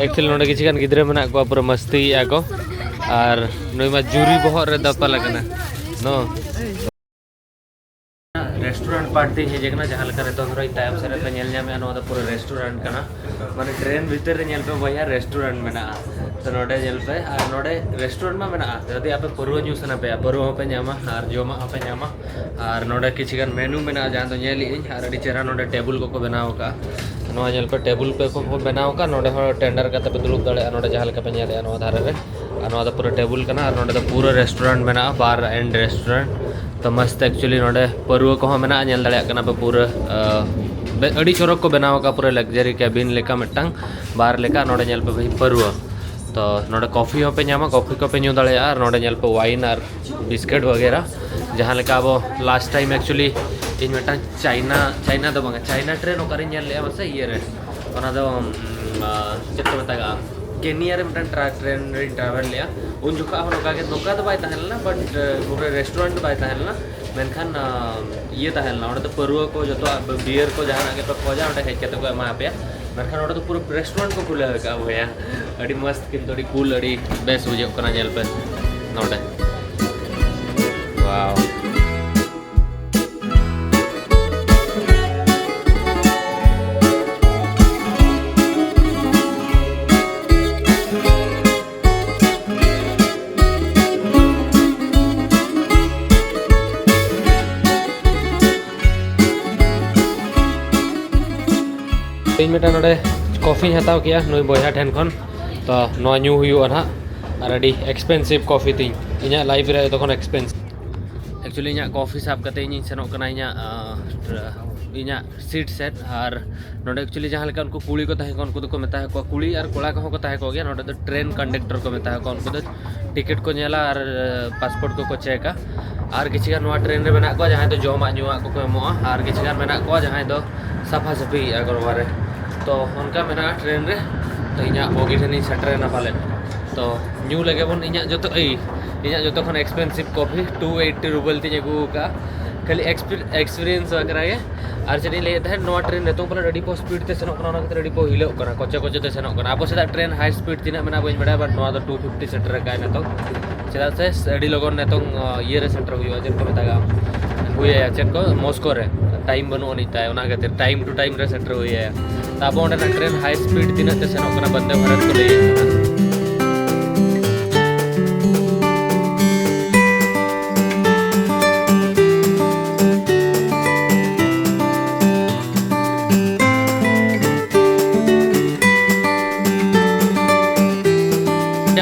ᱮᱠᱪᱩᱭᱮᱞᱤ ᱱᱚᱰᱮ ᱠᱤᱪᱷᱩ ᱜᱟᱱ ᱜᱤᱫᱽᱨᱟᱹ ᱢᱮᱱᱟᱜ ᱠᱚᱣᱟ, ᱯᱩᱨᱟᱹ ᱢᱟᱥᱛᱤᱭᱮᱫᱼᱟ ᱠᱚ᱾ ᱟᱨ ᱱᱩᱭ ᱢᱟ ᱡᱩᱨᱤ ᱵᱚᱦᱚᱜ ᱨᱮ ᱫᱟᱯᱟᱞ ᱟᱠᱟᱱᱟ᱾ ᱱᱚ ᱨᱮᱥᱴᱩᱨᱮᱱᱴ ᱯᱟᱨᱴ ᱛᱮᱧ ᱦᱮᱡ ᱟᱠᱟᱱᱟ, ᱡᱟᱦᱟᱸ ᱞᱮᱠᱟ ᱱᱤᱛᱚᱜ ᱫᱷᱟᱹᱨᱤᱡ ᱛᱟᱭᱚᱢ ᱥᱮᱫ ᱨᱮ ᱯᱮ ᱧᱮᱞ ᱧᱟᱢᱮᱫᱼᱟ, ᱱᱚᱣᱟ ᱫᱚ ᱯᱩᱨᱟᱹ ᱨᱮᱥᱴᱩᱨᱮᱱᱴ ᱠᱟᱱᱟ᱾ ᱢᱟᱱᱮ ᱴᱨᱮᱱ ᱵᱷᱤᱛᱤᱨ ᱨᱮ ᱧᱮᱞ ᱯᱮ ᱵᱚᱭᱦᱟ, ᱨᱮᱥᱴᱩᱨᱮᱱᱴ ᱢᱮᱱᱟᱜᱼᱟ᱾ ᱛᱚ ᱱᱚᱰᱮ ᱧᱮᱞ ᱯᱮ, ᱟᱨ ᱱᱚᱰᱮ ᱨᱮᱥᱴᱩᱨᱮᱱᱴ ᱢᱟ ᱢᱮᱱᱟᱜᱼᱟ, ᱡᱩᱫᱤ ᱟᱯᱮ ᱯᱟᱹᱨᱣᱟᱹ ᱧᱩ ᱥᱟᱱᱟ ᱯᱮᱭᱟ, ᱯᱟᱹᱨᱣᱟᱹ ᱦᱚᱸᱯᱮ ᱧᱟᱢᱟ ᱟᱨ ᱡᱚᱢᱟᱜ ᱦᱚᱸᱯᱮ ᱧᱟᱢᱟ᱾ ᱟᱨ ᱱᱚᱰᱮ ᱠᱤᱪᱷᱩ ᱜᱟᱱ ᱢᱮᱱᱩ ᱢᱮᱱᱟᱜᱼᱟ, ᱡᱟᱦᱟᱸ ᱫᱚ ᱧᱮᱞ ᱮᱫ ᱟᱹᱧ, ᱟᱨ ᱟᱹᱰᱤ ᱪᱮᱦᱨᱟ ᱱᱚᱰᱮ ᱴᱮᱵᱩᱞ ᱠᱚᱠᱚ ᱵᱮᱱᱟᱣ ᱟᱠᱟᱫᱼᱟ᱾ ᱱᱚᱣᱟ ᱧᱮᱞ ᱯᱮ, ᱴᱮᱵᱩᱞ ᱠᱚᱠᱚ ᱵᱮᱱᱟᱣ ᱟᱠᱟᱫᱼᱟ, ᱱᱚᱰᱮ ᱦᱚᱸ ᱴᱮᱱᱰᱟᱨ ᱠᱟᱛᱮ ᱯᱮ ᱫᱩᱲᱩᱵ ᱫᱟᱲᱮᱭᱟᱜᱼᱟ᱾ ᱱᱚᱰᱮ ᱡᱟᱦᱟᱸ ᱞᱮᱠᱟ ᱯᱮ ᱧᱮᱞᱮᱫᱼᱟ ᱱᱚᱣᱟ ᱫᱷᱟᱨᱮ ᱨᱮ, ᱟᱨ ᱱᱚᱣᱟ ᱫᱚ ᱯᱩᱨᱟᱹ ᱴᱮᱵᱩᱞ ᱠᱟᱱᱟ, ᱟᱨ ᱱᱚᱰᱮ ᱫᱚ ᱯᱩᱨᱟᱹ ᱨᱮᱥᱴᱩᱨᱮᱱᱴ ᱢᱮᱱᱟᱜᱼᱟ, ᱵᱟᱨ ᱮᱱᱰ ᱨᱮᱥᱴᱩᱨᱮᱱᱴ᱾ ᱛᱚ ᱢᱚᱥᱛ ᱮᱠᱪᱩᱭᱮᱞᱤ ᱱᱚᱰᱮ ᱯᱟᱹᱨᱣᱟᱹ ᱠᱚᱦᱚᱸ ᱢᱮᱱᱟᱜᱼᱟ, ᱧᱮᱞ ᱫᱟᱲᱮᱭᱟᱜ ᱠᱟᱱᱟ ᱯᱮ ᱯᱩᱨᱟᱹ, ᱟᱹᱰᱤ ᱪᱚᱨᱚᱠ ᱠᱚ ᱵᱮᱱᱟᱣ ᱟᱠᱟᱫᱼᱟ, ᱯᱩᱨᱟᱹ ᱞᱟᱠᱡᱟᱨᱤ ᱠᱮᱵᱤᱱ ᱞᱮᱠᱟ ᱢᱤᱫᱴᱟᱝ ᱵᱟᱨ ᱞᱮᱠᱟ᱾ ᱱᱚᱰᱮ ᱧᱮᱞ ᱯᱮ ᱵᱷᱟᱹᱭ ᱯᱟᱹᱨᱣᱟᱹ, ᱛᱚ ᱱᱚᱰᱮ ᱠᱚᱯᱷᱤ ᱦᱚᱸᱯᱮ ᱧᱟᱢᱟ, ᱠᱚᱯᱷᱤ ᱠᱚᱯᱮ ᱧᱩ ᱫᱟᱲᱮᱭᱟᱜᱼᱟ, ᱟᱨ ᱱᱚᱰᱮ ᱧᱮᱞ ᱯᱮ ᱣᱟᱭᱤᱱ ᱟᱨ ᱵᱤᱥᱠᱮᱴ ᱵᱟᱜᱮᱨᱟ, ᱡᱟᱦᱟᱸ ᱞᱮᱠᱟ ᱟᱵᱚ ᱞᱟᱥᱴ ᱴᱟᱭᱤᱢ ᱮᱠᱪᱩᱭᱮᱞᱤ ᱤᱧ ᱢᱤᱫᱴᱟᱝ ᱪᱟᱭᱱᱟ, ᱪᱟᱭᱱᱟ ᱫᱚ ᱵᱟᱝᱟ, ᱪᱟᱭᱱᱟ ᱴᱨᱮᱱ ᱚᱠᱟᱨᱮᱧ ᱧᱮᱞ ᱞᱮᱜᱼᱟ ᱢᱟᱥᱮ, ᱤᱭᱟᱹ ᱨᱮ, ᱚᱱᱟ ᱫᱚ ᱩᱢ, ᱟ, ᱪᱮᱫ ᱠᱚ ᱢᱮᱛᱟᱜᱟᱜᱼᱟ, ᱠᱮᱱᱤᱭᱟ ᱨᱮ ᱢᱤᱫᱴᱟᱝ ᱴᱨᱟ-, ᱴᱨᱮᱱ ᱨᱮᱧ ᱴᱨᱟᱵᱷᱮᱞ ᱞᱮᱜᱼᱟ᱾ ᱩᱱ ᱡᱚᱠᱷᱚᱱ ᱦᱚᱸ ᱱᱚᱝᱠᱟ ᱜᱮ, ᱱᱚᱝᱠᱟ ᱫᱚ ᱵᱟᱭ ᱛᱟᱦᱮᱸ ᱞᱮᱱᱟ, ᱵᱟᱴ ᱯᱩᱨᱟᱹ ᱨᱮᱥᱴᱩᱨᱮᱱᱴ ᱫᱚ ᱵᱟᱭ ᱛᱟᱦᱮᱸ ᱞᱮᱱᱟ, ᱢᱮᱱᱠᱷᱟᱱ ᱟ, ᱤᱭᱟᱹ ᱛᱟᱦᱮᱸ ᱞᱮᱱᱟ ᱚᱸᱰᱮ ᱫᱚ, ᱯᱟᱹᱨᱣᱟᱹ ᱠᱚ ᱡᱚᱛᱚᱣᱟᱜ, ᱵᱤᱭᱟᱨ ᱠᱚ ᱡᱟᱦᱟᱱᱟᱜ ᱜᱮᱯᱮ ᱠᱷᱚᱡᱟ ᱚᱸᱰᱮ ᱦᱮᱡ ᱠᱟᱛᱮ ᱠᱚ ᱮᱢᱟ ᱯᱮᱭᱟ᱾ ᱢᱮᱱᱠᱷᱟᱱ ᱚᱸᱰᱮ ᱫᱚ ᱯᱩᱨᱟᱹ ᱨᱮᱥᱴᱩᱨᱮᱱᱴ ᱠᱚ ᱠᱷᱩᱞᱟᱹᱣ ᱟᱠᱟᱫᱼᱟ ᱵᱚᱭᱦᱟ᱾ ᱟᱹᱰᱤ ᱢᱚᱥᱛ, ᱠᱤᱱᱛᱩ ᱟᱹᱰᱤ ᱠᱩᱞ, ᱟᱹᱰᱤ ᱵᱮᱥ ᱵᱩᱡᱷᱟᱹᱜ ᱠᱟᱱᱟ ᱧᱮᱞ ᱯᱮ ᱱᱚᱰᱮ᱾ ᱣᱟᱣ᱾ ᱤᱧ ᱢᱤᱫᱴᱟᱝ ᱱᱚᱰᱮ ᱠᱚᱯᱷᱤᱧ ᱦᱟᱛᱟᱣ ᱠᱮᱜᱼᱟ ᱱᱩᱭ ᱵᱚᱭᱦᱟ ᱴᱷᱮᱱ ᱠᱷᱚᱱ᱾ ᱛᱚ ᱱᱚᱣᱟ ᱧᱩ ᱦᱩᱭᱩᱜᱼᱟ ᱱᱟᱦᱟᱜ, ᱟᱨ ᱟᱹᱰᱤ ᱮᱠᱥᱯᱮᱱᱥᱤᱵᱷ ᱠᱚᱯᱷᱤ ᱛᱤᱧ, ᱤᱧᱟᱹᱜ ᱞᱟᱭᱤᱯᱷ ᱨᱮ ᱡᱚᱛᱚ ᱠᱷᱚᱱ ᱮᱠᱥᱯᱮᱱᱥᱤᱵᱷ᱾ ᱮᱠᱪᱩᱭᱮᱞᱤ ᱤᱧᱟᱹᱜ ᱠᱚᱯᱷᱤ ᱥᱟᱵ ᱠᱟᱛᱮ ᱤᱧᱤᱧ ᱥᱮᱱᱚᱜ ᱠᱟᱱᱟ ᱤᱧᱟᱹᱜ, ᱟᱸ, ᱤᱧᱟᱹᱜ ᱥᱤᱴ ᱥᱮᱫ᱾ ᱟᱨ ᱱᱚᱰᱮ ᱮᱠᱪᱩᱭᱮᱞᱤ ᱡᱟᱦᱟᱸ ᱞᱮᱠᱟ ᱩᱱᱠᱩ ᱠᱩᱲᱤ ᱠᱚ ᱛᱟᱦᱮᱸ ᱠᱚᱜᱼᱟ, ᱩᱱᱠᱩ ᱫᱚᱠᱚ ᱢᱮᱛᱟ ᱠᱚᱣᱟ, ᱠᱩᱲᱤ ᱟᱨ ᱠᱚᱲᱟ ᱠᱚᱦᱚᱸ ᱠᱚ ᱛᱟᱦᱮᱸ ᱠᱚᱜ ᱜᱮᱭᱟ, ᱱᱚᱰᱮ ᱫᱚ ᱴᱨᱮᱱ ᱠᱚᱱᱰᱟᱠᱴᱚᱨ ᱠᱚ ᱢᱮᱛᱟ ᱠᱚᱣᱟ, ᱩᱱᱠᱩ ᱫᱚ ᱴᱤᱠᱤᱴ ᱠᱚ ᱧᱮᱞᱟ ᱟᱨ ᱯᱟᱥᱯᱳᱨᱴ ᱠᱚᱠᱚ ᱪᱮᱠᱟ᱾ ᱟᱨ ᱠᱤᱪᱷᱩ ᱜᱟᱱ ᱱᱚᱣᱟ ᱴᱨᱮᱱ ᱨᱮ ᱢᱮᱱᱟᱜ ᱠᱚᱣᱟ ᱡᱟᱦᱟᱸᱭ ᱫᱚ ᱡᱚᱢᱟᱜ ᱧᱩᱣᱟᱜ ᱠᱚᱠᱚ ᱮᱢᱚᱜᱼᱟ, ᱟᱨ ᱠᱤᱪᱷᱩ ᱜᱟᱱ ᱢᱮᱱᱟᱜ ᱠᱚᱣᱟ ᱡᱟᱦᱟᱸᱭ ᱫᱚ ᱥᱟᱯᱷᱟ ᱥᱟᱹᱯᱷᱤᱭᱮᱫᱼᱟ ᱠᱚ ᱱᱚᱣᱟ ᱨᱮ᱾ ᱛᱚ ᱚᱱᱠᱟ ᱢᱮᱱᱟᱜᱼᱟ ᱴᱨᱮᱱ ᱨᱮ᱾ ᱛᱚ ᱤᱧᱟᱹᱜ ᱵᱚᱜᱤ ᱴᱷᱮᱱᱤᱧ ᱥᱮᱴᱮᱨᱮᱱᱟ ᱯᱟᱞᱮᱱ᱾ ᱛᱚ ᱧᱩ ᱞᱟᱹᱜᱤᱫ ᱵᱚᱱ, ᱤᱧᱟᱹᱜ ᱡᱚᱛᱚ ᱮᱭ ᱤᱧᱟᱹᱜ ᱡᱚᱛᱚ ᱠᱷᱚᱱ expensive coffee two eighty ruble ᱛᱤᱧ ᱟᱹᱜᱩ ᱟᱠᱟᱫᱼᱟ᱾ ᱠᱷᱟᱹᱞᱤ ᱮᱠᱥᱯᱤᱨᱤᱭᱮᱱᱥ ᱵᱟᱠᱷᱨᱟ ᱜᱮ᱾ ᱟᱨ ᱪᱮᱫ ᱤᱧ ᱞᱟᱹᱭᱮᱫ ᱛᱟᱦᱮᱸᱫ, ᱱᱚᱣᱟ ᱴᱨᱮᱱ ᱱᱤᱛᱚᱝ ᱯᱟᱞᱮᱱ ᱟᱹᱰᱤ ᱠᱚ ᱥᱯᱤᱰ ᱛᱮ ᱥᱮᱱᱚᱜ ᱠᱟᱱᱟ, ᱚᱱᱟ ᱠᱷᱟᱹᱛᱤᱨ ᱟᱹᱰᱤ ᱠᱚ ᱦᱤᱞᱟᱹᱜ ᱠᱟᱱᱟ, ᱠᱚᱪᱮ ᱠᱚᱪᱮ ᱛᱮ ᱥᱮᱱᱚᱜ ᱠᱟᱱᱟ᱾ ᱟᱵᱚ ᱥᱮᱫᱟᱜ ᱴᱨᱮᱱ high speed ᱛᱤᱱᱟᱹᱜ ᱢᱮᱱᱟᱜᱼᱟ ᱵᱟᱹᱧ ᱵᱟᱲᱟᱭᱟ, but ᱱᱚᱣᱟ ᱫᱚ two fifty ᱥᱮᱴᱮᱨ ᱟᱠᱟᱫᱼᱟ ᱱᱤᱛᱚᱝ᱾ ᱪᱮᱫᱟᱜ ᱥᱮ ᱟᱹᱰᱤ ᱞᱚᱜᱚᱱ ᱱᱤᱛᱚᱝ ᱤᱭᱟᱹ ᱨᱮ ᱥᱮᱴᱮᱨ ᱦᱩᱭᱩᱜᱼᱟ, ᱪᱮᱫ ᱠᱚ ᱢᱮᱛᱟᱜᱼᱟ, ᱦᱩᱭ ᱟᱭᱟ ᱪᱮᱫ ᱠᱚ, ᱢᱚᱥᱠᱳ ᱨᱮ᱾ ᱴᱟᱭᱤᱢ ᱵᱟᱹᱱᱩᱜ ᱟᱹᱱᱤᱡ ᱛᱟᱭ, ᱚᱱᱟ ᱠᱷᱟᱹᱛᱤᱨ time to time ᱨᱮ ᱥᱮᱴᱮᱨ ᱦᱩᱭ ᱟᱭᱟ᱾ ᱛᱚ ᱟᱵᱚ ᱚᱸᱰᱮᱱᱟᱜ ᱴᱨᱮᱱ high speed ᱛᱤᱱᱟᱹᱜ ᱛᱮ ᱥᱮᱱᱚᱜ ᱠᱟᱱᱟ, ᱵᱚᱱᱫᱮ ᱵᱷᱟᱨᱚᱛ ᱠᱚ ᱞᱟᱹᱭᱮᱫ ᱠᱟᱱᱟ᱾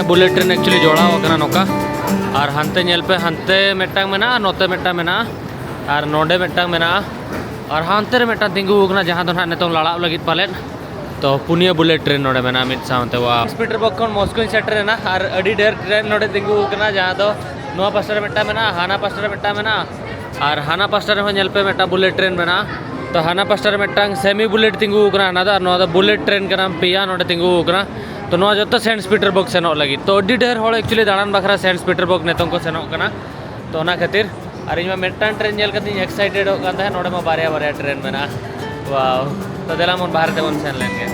ᱵᱩᱞᱮᱴ ᱴᱨᱮᱱ actually ᱡᱚᱲᱟᱣ ᱟᱠᱟᱱᱟ ᱱᱚᱝᱠᱟ᱾ ᱟᱨ ᱦᱟᱱᱛᱮ ᱧᱮᱞ ᱯᱮ, ᱦᱟᱱᱛᱮ ᱢᱤᱫᱴᱟᱝ ᱢᱮᱱᱟᱜᱼᱟ, ᱱᱚᱛᱮ ᱢᱤᱫᱴᱟᱝ ᱢᱮᱱᱟᱜᱼᱟ, ᱟᱨ ᱱᱚᱰᱮ ᱢᱤᱫᱴᱟᱝ ᱢᱮᱱᱟᱜᱼᱟ, ᱟᱨ ᱦᱟᱱᱛᱮ ᱨᱮ ᱢᱤᱫᱴᱟᱝ ᱛᱤᱸᱜᱩ ᱟᱠᱟᱱᱟ, ᱡᱟᱦᱟᱸ ᱫᱚ ᱱᱟᱦᱟᱜ ᱱᱤᱛᱚᱝ ᱞᱟᱲᱟᱜ ᱞᱟᱹᱜᱤᱫ ᱯᱟᱞᱮᱫ᱾ ᱛᱚ ᱯᱩᱱᱭᱟᱹ ᱵᱩᱞᱮᱴ ᱴᱨᱮᱱ ᱱᱚᱰᱮ ᱢᱮᱱᱟᱜᱼᱟ ᱢᱤᱫ ᱥᱟᱶᱛᱮ᱾ ᱣᱟ, ᱥᱮᱱᱴ ᱯᱤᱴᱟᱨᱵᱚᱨᱜᱽ ᱠᱷᱚᱱ ᱢᱚᱥᱠᱳᱧ ᱥᱮᱴᱮᱨ ᱮᱱᱟ ᱟᱨ ᱟᱹᱰᱤ ᱰᱷᱮᱨ ᱴᱨᱮᱱ ᱱᱚᱰᱮ ᱛᱤᱸᱜᱩ ᱟᱠᱟᱱᱟ, ᱡᱟᱦᱟᱸ ᱫᱚ ᱱᱚᱣᱟ ᱯᱟᱥᱴᱟ ᱨᱮ ᱢᱤᱫᱴᱟᱝ ᱢᱮᱱᱟᱜᱼᱟ, ᱦᱟᱱᱟ ᱯᱟᱥᱴᱟ ᱨᱮ ᱢᱤᱫᱴᱟᱝ ᱢᱮᱱᱟᱜᱼᱟ, ᱟᱨ ᱦᱟᱱᱟ ᱯᱟᱥᱴᱟ ᱨᱮᱦᱚᱸ ᱧᱮᱞ ᱯᱮ ᱢᱤᱫᱴᱟᱝ ᱵᱩᱞᱮᱴ ᱴᱨᱮᱱ ᱢᱮᱱᱟᱜᱼᱟ᱾ ᱛᱚ ᱦᱟᱱᱟ ᱯᱟᱥᱴᱟ ᱨᱮ ᱢᱤᱫᱴᱟᱝ ᱥᱮᱢᱤ ᱵᱩᱞᱮᱴ ᱛᱤᱸᱜᱩ ᱟᱠᱟᱱᱟ, ᱦᱟᱱᱟ ᱫᱚ, ᱟᱨ ᱱᱚᱣᱟ ᱫᱚ ᱵᱩᱞᱮᱴ ᱴᱨᱮᱱ ᱠᱟᱱᱟ, ᱯᱮᱭᱟ ᱱᱚᱰᱮ ᱛᱤᱸᱜᱩ ᱟᱠᱟᱱᱟ᱾ ᱛᱚ ᱱᱚᱣᱟ ᱡᱚᱛᱚ ᱥᱮᱱᱴ ᱯᱤᱴᱟᱨᱵᱚᱨᱜᱽ ᱥᱮᱱᱚᱜ ᱞᱟᱹᱜᱤᱫ᱾ ᱛᱚ ᱟᱹᱰᱤ ᱰᱷᱮᱨ ᱦᱚᱲ actually ᱫᱟᱬᱟᱱ ᱵᱟᱠᱷᱨᱟ ᱥᱮᱱᱴ ᱯᱤᱴᱟᱨᱵᱚᱨᱜᱽ ᱱᱤᱛᱚᱝ ᱠᱚ ᱥᱮᱱᱚᱜ ᱠᱟᱱᱟ᱾ ᱛᱚ ᱚᱱᱟ ᱠᱷᱟᱹᱛᱤᱨ, ᱟᱨ ᱤᱧ ᱢᱟ ᱢᱤᱫᱴᱟᱝ ᱴᱨᱮᱱ ᱧᱮᱞ ᱠᱟᱛᱮᱧ excited ᱚᱜ ᱠᱟᱱ ᱛᱟᱦᱮᱸᱫ, ᱱᱚᱰᱮ ᱢᱟ ᱵᱟᱨᱭᱟ ᱵᱟᱨᱭᱟ ᱴᱨᱮᱱ ᱢᱮᱱᱟᱜᱼᱟ᱾ ᱣᱟᱣ, ᱛᱚ ᱫᱮᱞᱟ ᱵᱚᱱ ᱵᱟᱦᱨᱮ ᱛᱮᱵᱚᱱ ᱥᱮᱱ ᱞᱮᱱ ᱜᱮ᱾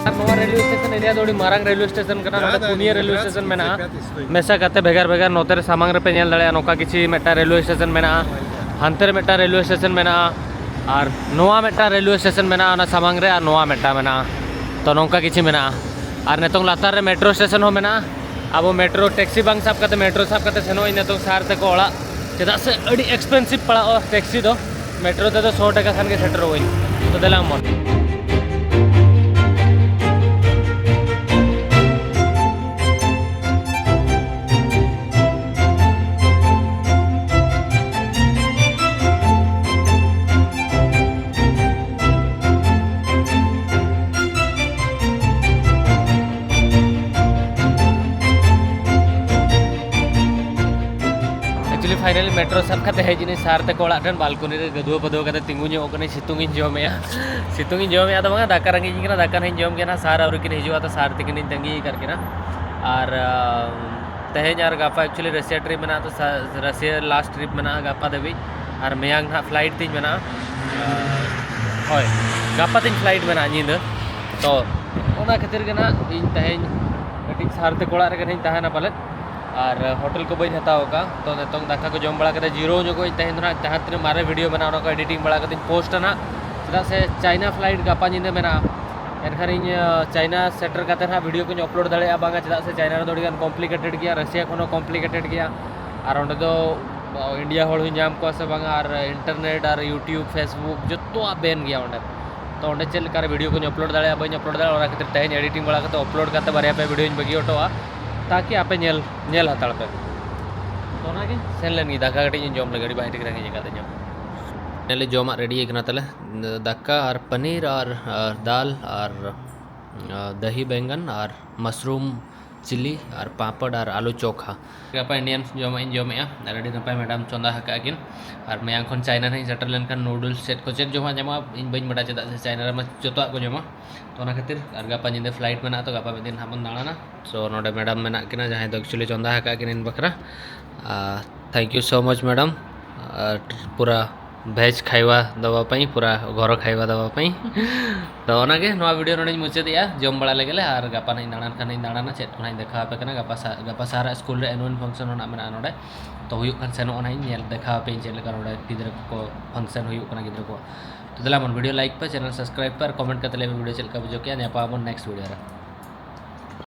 ᱟᱨ ᱱᱚᱣᱟ ᱨᱮᱞᱣᱮ ᱥᱴᱮᱥᱚᱱ ᱮᱨᱤᱭᱟ ᱫᱚ ᱟᱹᱰᱤ ᱢᱟᱨᱟᱝ ᱨᱮᱞᱣᱮ ᱥᱴᱮᱥᱚᱱ ᱠᱟᱱᱟ᱾ ᱱᱚᱰᱮ ᱯᱩᱱᱭᱟᱹ ᱨᱮᱞᱣᱮ ᱥᱴᱮᱥᱚᱱ ᱢᱮᱱᱟᱜᱼᱟ, ᱢᱮᱥᱟ ᱠᱟᱛᱮ ᱵᱷᱮᱜᱟᱨ ᱵᱷᱮᱜᱟᱨ᱾ ᱱᱚᱛᱮ ᱨᱮ ᱥᱟᱢᱟᱝ ᱨᱮᱯᱮ ᱧᱮᱞ ᱫᱟᱲᱮᱭᱟᱜᱼᱟ, ᱱᱚᱝᱠᱟ ᱠᱤᱪᱷᱤ ᱢᱤᱫᱴᱟᱝ ᱨᱮᱞᱣᱮ ᱥᱴᱮᱥᱚᱱ ᱢᱮᱱᱟᱜᱼᱟ, ᱦᱟᱱᱛᱮ ᱨᱮ ᱢᱤᱫᱴᱟᱝ ᱨᱮᱞᱣᱮ ᱥᱴᱮᱥᱚᱱ ᱢᱮᱱᱟᱜᱼᱟ, ᱟᱨ ᱱᱚᱣᱟ ᱢᱤᱫᱴᱟᱝ ᱨᱮᱞᱣᱮ ᱥᱴᱮᱥᱚᱱ ᱢᱮᱱᱟᱜᱼᱟ ᱚᱱᱟ ᱥᱟᱢᱟᱝ ᱨᱮ, ᱟᱨ ᱱᱚᱣᱟ ᱢᱤᱫᱴᱟᱝ ᱢᱮᱱᱟᱜᱼᱟ᱾ ᱛᱚ ᱱᱚᱝᱠᱟ ᱠᱤᱪᱷᱤ ᱢᱮᱱᱟᱜᱼᱟ᱾ ᱟᱨ ᱱᱤᱛᱚᱝ ᱞᱟᱛᱟᱨ ᱨᱮ ᱢᱮᱴᱨᱳ ᱥᱴᱮᱥᱚᱱ ᱦᱚᱸ ᱢᱮᱱᱟᱜᱼᱟ᱾ ᱟᱵᱚ ᱢᱮᱴᱨᱳ ᱴᱮᱠᱥᱤ ᱵᱟᱝ ᱥᱟᱵ ᱠᱟᱛᱮ, ᱢᱮᱴᱨᱳ ᱥᱟᱵ ᱠᱟᱛᱮ ᱥᱮᱱᱚᱜ ᱟᱹᱧ ᱱᱤᱛᱚᱝ ᱥᱟᱨ ᱛᱟᱠᱚ ᱚᱲᱟᱜ, ᱪᱮᱫᱟᱜ ᱥᱮ ᱟᱹᱰᱤ expensive ᱯᱟᱲᱟᱜᱼᱟ ᱴᱮᱠᱥᱤ ᱫᱚ᱾ ᱢᱮᱴᱨᱳ ᱛᱮᱫᱚ ᱥᱚ ᱴᱟᱠᱟ ᱠᱷᱟᱱ ᱜᱮ ᱥᱮᱴᱮᱨᱚᱜ ᱟᱹᱧ᱾ ᱛᱚ ᱫᱮᱞᱟ ᱢᱚᱱ᱾ ᱨᱮᱞ ᱢᱮᱴᱨᱳ ᱥᱟᱵ ᱠᱟᱛᱮ ᱦᱮᱡ ᱮᱱᱟᱹᱧ ᱥᱟᱨ ᱛᱟᱠᱚ ᱚᱲᱟᱜ ᱴᱷᱮᱱ, ᱵᱟᱞᱠᱚᱱᱤ ᱨᱮ ᱜᱟᱹᱫᱩᱣᱟᱹ ᱯᱟᱹᱫᱩᱣᱟᱹ ᱠᱟᱛᱮ ᱛᱤᱸᱜᱩ ᱧᱚᱜ ᱠᱟᱹᱱᱟᱹᱧ, ᱥᱤᱛᱩᱝ ᱤᱧ ᱡᱚᱢᱮᱜᱼᱟ᱾ ᱥᱤᱛᱩᱝ ᱤᱧ ᱡᱚᱢᱮᱜᱼᱟ ᱫᱚ ᱵᱟᱝᱟ, ᱫᱟᱠᱟ ᱨᱮᱸᱜᱮᱡ ᱤᱧ ᱠᱟᱱᱟ, ᱫᱟᱠᱟ ᱱᱟᱦᱟᱜ ᱤᱧ ᱡᱚᱢ ᱜᱮᱭᱟ ᱱᱟᱦᱟᱜ, ᱥᱟᱨ ᱟᱹᱣᱨᱤ ᱠᱤᱱ ᱦᱤᱡᱩᱜᱼᱟ, ᱛᱚ ᱥᱟᱨ ᱛᱤᱠᱤᱱᱤᱧ ᱛᱟᱺᱜᱤ ᱟᱠᱟᱫ ᱠᱤᱱᱟ᱾ ᱟᱨ ᱟᱸ, ᱛᱮᱦᱮᱧ ᱟᱨ ᱜᱟᱯᱟ actually ᱨᱟᱹᱥᱤᱭᱟ ᱴᱨᱤᱯ ᱢᱮᱱᱟᱜᱼᱟ, ᱛᱚ ᱥᱟ-, ᱨᱟᱹᱥᱤᱭᱟ ᱞᱟᱥᱴ ᱴᱨᱤᱯ ᱢᱮᱱᱟᱜᱼᱟ ᱜᱟᱯᱟ ᱫᱷᱟᱹᱵᱤᱡ, ᱟᱨ ᱢᱮᱭᱟᱝ ᱱᱟᱦᱟᱜ ᱯᱷᱞᱟᱭᱤᱴ ᱛᱤᱧ ᱢᱮᱱᱟᱜᱼᱟ᱾ ᱟᱸ, ᱦᱳᱭ, ᱜᱟᱯᱟ ᱛᱤᱧ ᱯᱷᱞᱟᱭᱤᱴ ᱢᱮᱱᱟᱜᱼᱟ ᱧᱤᱫᱟᱹ, ᱛᱚ ᱚᱱᱟ ᱠᱷᱟᱹᱛᱤᱨ ᱜᱮ ᱱᱟᱦᱟᱜ ᱤᱧ ᱛᱮᱦᱮᱧ ᱠᱟᱹᱴᱤᱡ ᱥᱟᱨ ᱛᱮ ᱚᱲᱟᱜ ᱨᱮᱜᱮ ᱱᱟᱦᱟᱜ ᱤᱧ ᱛᱟᱦᱮᱱᱟ ᱯᱟᱞᱮᱫ᱾ ᱟᱨ ᱦᱳᱴᱮᱞ ᱠᱚ ᱵᱟᱹᱧ ᱦᱟᱛᱟᱣ ᱟᱠᱟᱫᱼᱟ᱾ ᱛᱚ ᱱᱤᱛᱚᱝ ᱫᱟᱠᱟ ᱠᱚ ᱡᱚᱢ ᱵᱟᱲᱟ ᱠᱟᱛᱮ ᱡᱤᱨᱟᱹᱣ ᱧᱚᱜᱚᱜ ᱟᱹᱧ᱾ ᱛᱮᱦᱮᱧ ᱫᱚ ᱱᱟᱦᱟᱜ ᱡᱟᱦᱟᱸ ᱛᱤᱱᱟᱹᱜ ᱢᱟᱨᱮ ᱵᱷᱤᱰᱤᱭᱳ ᱢᱮᱱᱟᱜᱼᱟ, ᱚᱱᱟ ᱠᱚ ᱮᱰᱤᱴᱤᱝ ᱵᱟᱲᱟ ᱠᱟᱛᱮᱧ ᱯᱳᱥᱴᱟ ᱱᱟᱦᱟᱜ, ᱪᱮᱫᱟᱜ ᱥᱮ ᱪᱟᱭᱱᱟ ᱯᱷᱞᱟᱭᱤᱴ ᱜᱟᱯᱟ ᱧᱤᱫᱟᱹ ᱢᱮᱱᱟᱜᱼᱟ᱾ ᱮᱱᱠᱷᱟᱱ ᱤᱧ, ᱟᱸ, ᱪᱟᱭᱱᱟ ᱥᱮᱴᱮᱨ ᱠᱟᱛᱮ ᱱᱟᱦᱟᱜ ᱵᱷᱤᱰᱤᱭᱳ ᱠᱚᱧ ᱟᱯᱞᱳᱰ ᱫᱟᱲᱮᱭᱟᱜᱼᱟ ᱵᱟᱝᱟ, ᱪᱮᱫᱟᱜ ᱥᱮ ᱪᱟᱭᱱᱟ ᱨᱮᱫᱚ ᱟᱹᱰᱤᱜᱟᱱ ᱠᱚᱢᱯᱞᱤᱠᱮᱴᱮᱰ ᱜᱮᱭᱟ, ᱨᱟᱥᱤᱭᱟ ᱠᱷᱚᱱ ᱦᱚᱸ ᱠᱚᱢᱯᱞᱤᱠᱮᱴᱮᱰ ᱜᱮᱭᱟ᱾ ᱟᱨ ᱚᱸᱰᱮ ᱫᱚ, ᱟᱸ, ᱤᱱᱰᱤᱭᱟ ᱦᱚᱲ ᱦᱚᱸᱧ ᱧᱟᱢ ᱠᱚᱣᱟ ᱥᱮ ᱵᱟᱝᱟ, ᱟᱨ ᱤᱱᱴᱟᱨᱱᱮᱴ ᱟᱨ ᱭᱩᱴᱤᱭᱩᱵᱽ, ᱯᱷᱮᱥᱵᱩᱠ ᱡᱚᱛᱚᱣᱟᱜ ᱵᱮᱱ ᱜᱮᱭᱟ ᱚᱸᱰᱮ᱾ ᱛᱚ ᱚᱸᱰᱮ ᱪᱮᱫ ᱞᱮᱠᱟᱨᱮ ᱵᱷᱤᱰᱤᱭᱳ ᱠᱚᱧ ᱟᱯᱞᱳᱰ ᱫᱟᱲᱮᱭᱟᱜᱼᱟ ᱵᱟᱹᱧ ᱟᱯᱞᱳᱰ ᱫᱟᱲᱮᱭᱟᱜᱼᱟ, ᱚᱱᱟ ᱠᱷᱟᱹᱛᱤᱨ ᱛᱮᱦᱮᱧ ᱮᱰᱤᱴᱤᱝ ᱵᱟᱲᱟ ᱠᱟᱛᱮ ᱟᱯᱞᱳᱰ ᱠᱟᱛᱮ ᱵᱟᱨᱭᱟ ᱯᱮᱭᱟ ᱵᱷᱤᱰᱤᱭᱳᱧ ᱵᱟᱹᱜᱤ ᱦᱚᱴᱚᱣᱟᱜᱼᱟ, ᱛᱟᱠᱤ ᱟᱯᱮ ᱧᱮᱞ, ᱧᱮᱞ ᱦᱟᱛᱟᱲ ᱯᱮ᱾ ᱛᱚ ᱚᱱᱟᱜᱮ ᱥᱮᱱ ᱞᱮᱱ ᱜᱮ, ᱫᱟᱠᱟ ᱠᱟᱹᱴᱤᱡ ᱤᱧ ᱡᱚᱢ ᱞᱮᱜᱮ, ᱟᱹᱰᱤ ᱵᱟᱭ ᱴᱷᱤᱠ ᱨᱮᱸᱜᱮᱡ ᱟᱠᱟᱫᱤᱧᱟ᱾ ᱱᱮᱞᱮ ᱡᱚᱢᱟᱜ ᱨᱮᱰᱤ ᱟᱠᱟᱱᱟ ᱛᱟᱞᱮ, ᱫᱟᱠᱟ ᱟᱨ ᱯᱟᱱᱤᱨ ᱟᱨ, ᱟᱨ ᱫᱟᱞ ᱟᱨ, ᱟᱨ ᱫᱟᱦᱤ ᱵᱮᱸᱜᱟᱱ ᱟᱨ ᱢᱟᱥᱨᱩᱢ ᱪᱤᱞᱤ ᱟᱨ ᱯᱟᱯᱚᱲ ᱟᱨ ᱟᱞᱩ ᱪᱳᱠᱷᱟ᱾ ᱜᱟᱯᱟ ᱤᱱᱰᱤᱭᱟᱱ ᱡᱚᱢᱟᱜ ᱤᱧ ᱡᱚᱢᱮᱜᱼᱟ ᱟᱨ ᱟᱹᱰᱤ ᱱᱟᱯᱟᱭ ᱢᱮᱰᱟᱢ ᱪᱚᱸᱫᱟ ᱟᱠᱟᱫ ᱠᱤᱱ᱾ ᱟᱨ ᱢᱮᱭᱟᱝ ᱠᱷᱚᱱ ᱪᱟᱭᱱᱟ ᱱᱟᱦᱟᱜ ᱤᱧ ᱥᱮᱴᱮᱨ ᱞᱮᱱᱠᱷᱟᱱ ᱱᱩᱰᱩᱞᱥ ᱪᱮᱫ ᱠᱚ ᱪᱮᱫ ᱡᱚᱢᱟᱜ ᱧᱟᱢᱚᱜᱼᱟ ᱤᱧ ᱵᱟᱹᱧ ᱵᱟᱰᱟᱭᱟ, ᱪᱮᱫᱟᱜ ᱥᱮ ᱪᱟᱭᱱᱟ ᱨᱮᱢᱟ ᱡᱚᱛᱚᱣᱟᱜ ᱠᱚ ᱡᱚᱢᱟ᱾ ᱛᱚ ᱚᱱᱟ ᱠᱷᱟᱹᱛᱤᱨ ᱟᱨ ᱜᱟᱯᱟ ᱧᱤᱫᱟᱹ ᱯᱷᱞᱟᱭᱤᱴ ᱢᱮᱱᱟᱜᱼᱟ, ᱛᱚ ᱜᱟᱯᱟ ᱢᱤᱫ ᱫᱤᱱ ᱱᱟᱦᱟᱜ ᱵᱚᱱ ᱫᱟᱬᱟᱱᱟ᱾ ᱥᱳ ᱱᱚᱰᱮ ᱢᱮᱰᱟᱢ ᱢᱮᱱᱟᱜ ᱠᱤᱱᱟ, ᱡᱟᱦᱟᱸᱭ ᱫᱚ actually ᱪᱚᱸᱫᱟ ᱟᱠᱟᱫ ᱠᱤᱱ ᱤᱧ ᱵᱟᱠᱷᱨᱟ᱾ ᱟᱨ thank you so much madam, ᱟᱨ ᱯᱩᱨᱟ ᱵᱷᱮᱡᱽ ᱠᱷᱟᱭᱣᱟ ᱫᱟᱵᱟ ᱯᱟᱹᱭ, ᱯᱩᱨᱟ ᱜᱷᱚᱨ ᱠᱷᱟᱭᱣᱟ ᱫᱟᱵᱟ ᱯᱟᱹᱭ᱾ ᱛᱚ ᱚᱱᱟᱜᱮ, ᱱᱚᱣᱟ ᱵᱷᱤᱰᱤᱭᱳ ᱱᱚᱰᱮᱧ ᱢᱩᱪᱟᱹᱫᱮᱜᱼᱟ, ᱡᱚᱢ ᱵᱟᱲᱟ ᱞᱮᱜᱮ ᱞᱮ, ᱟᱨ ᱜᱟᱯᱟ ᱱᱟᱦᱟᱜ ᱤᱧ ᱫᱟᱬᱟᱱ ᱠᱷᱟᱱ ᱤᱧ ᱫᱟᱬᱟᱱᱟ, ᱪᱮᱫ ᱠᱚ ᱱᱟᱦᱟᱜ ᱤᱧ ᱫᱮᱠᱷᱟᱣ ᱟᱯᱮ ᱠᱟᱱᱟ᱾ ᱜᱟᱯᱟ ᱥᱟ-, ᱜᱟᱯᱟ ᱥᱟᱨᱟ ᱥᱠᱩᱞ ᱨᱮ ᱮᱱᱩᱣᱟᱞ ᱯᱷᱟᱝᱥᱚᱱ ᱦᱚᱸ ᱱᱟᱦᱟᱜ ᱢᱮᱱᱟᱜᱼᱟ ᱱᱚᱰᱮ, ᱛᱚ ᱦᱩᱭᱩᱜ ᱠᱷᱟᱱ ᱥᱮᱱᱚᱜᱼᱟ ᱱᱟᱦᱟᱜ ᱤᱧ ᱧᱮᱞ ᱫᱮᱠᱷᱟᱣ ᱟᱯᱮᱭᱟᱹᱧ ᱪᱮᱫ ᱞᱮᱠᱟ ᱱᱚᱰᱮ ᱜᱤᱫᱽᱨᱟᱹ ᱠᱚᱠᱚ ᱯᱷᱟᱝᱥᱚᱱ ᱦᱩᱭᱩᱜ ᱠᱟᱱᱟ ᱜᱤᱫᱽᱨᱟᱹ ᱠᱚ᱾ ᱛᱚ ᱫᱮᱞᱟ ᱵᱚᱱ ᱵᱷᱤᱰᱤᱭᱳ ᱞᱟᱭᱤᱠ ᱯᱮ, ᱪᱮᱱᱮᱞ ᱥᱟᱵᱥᱠᱨᱟᱭᱤᱵ ᱯᱮ ᱟᱨ ᱠᱚᱢᱮᱱᱴ ᱠᱟᱛᱮ ᱞᱟᱹᱭ ᱯᱮ ᱵᱷᱤᱰᱤᱭᱳ ᱪᱮᱫ ᱞᱮᱠᱟ ᱵᱩᱡᱷᱟᱹᱣ ᱠᱮᱜᱼᱟ᱾ ᱧᱟᱯᱟᱢ ᱟᱵᱚᱱ ᱱᱮᱠᱥᱴ ᱵᱷᱤᱰᱤᱭᱳ ᱨᱮ᱾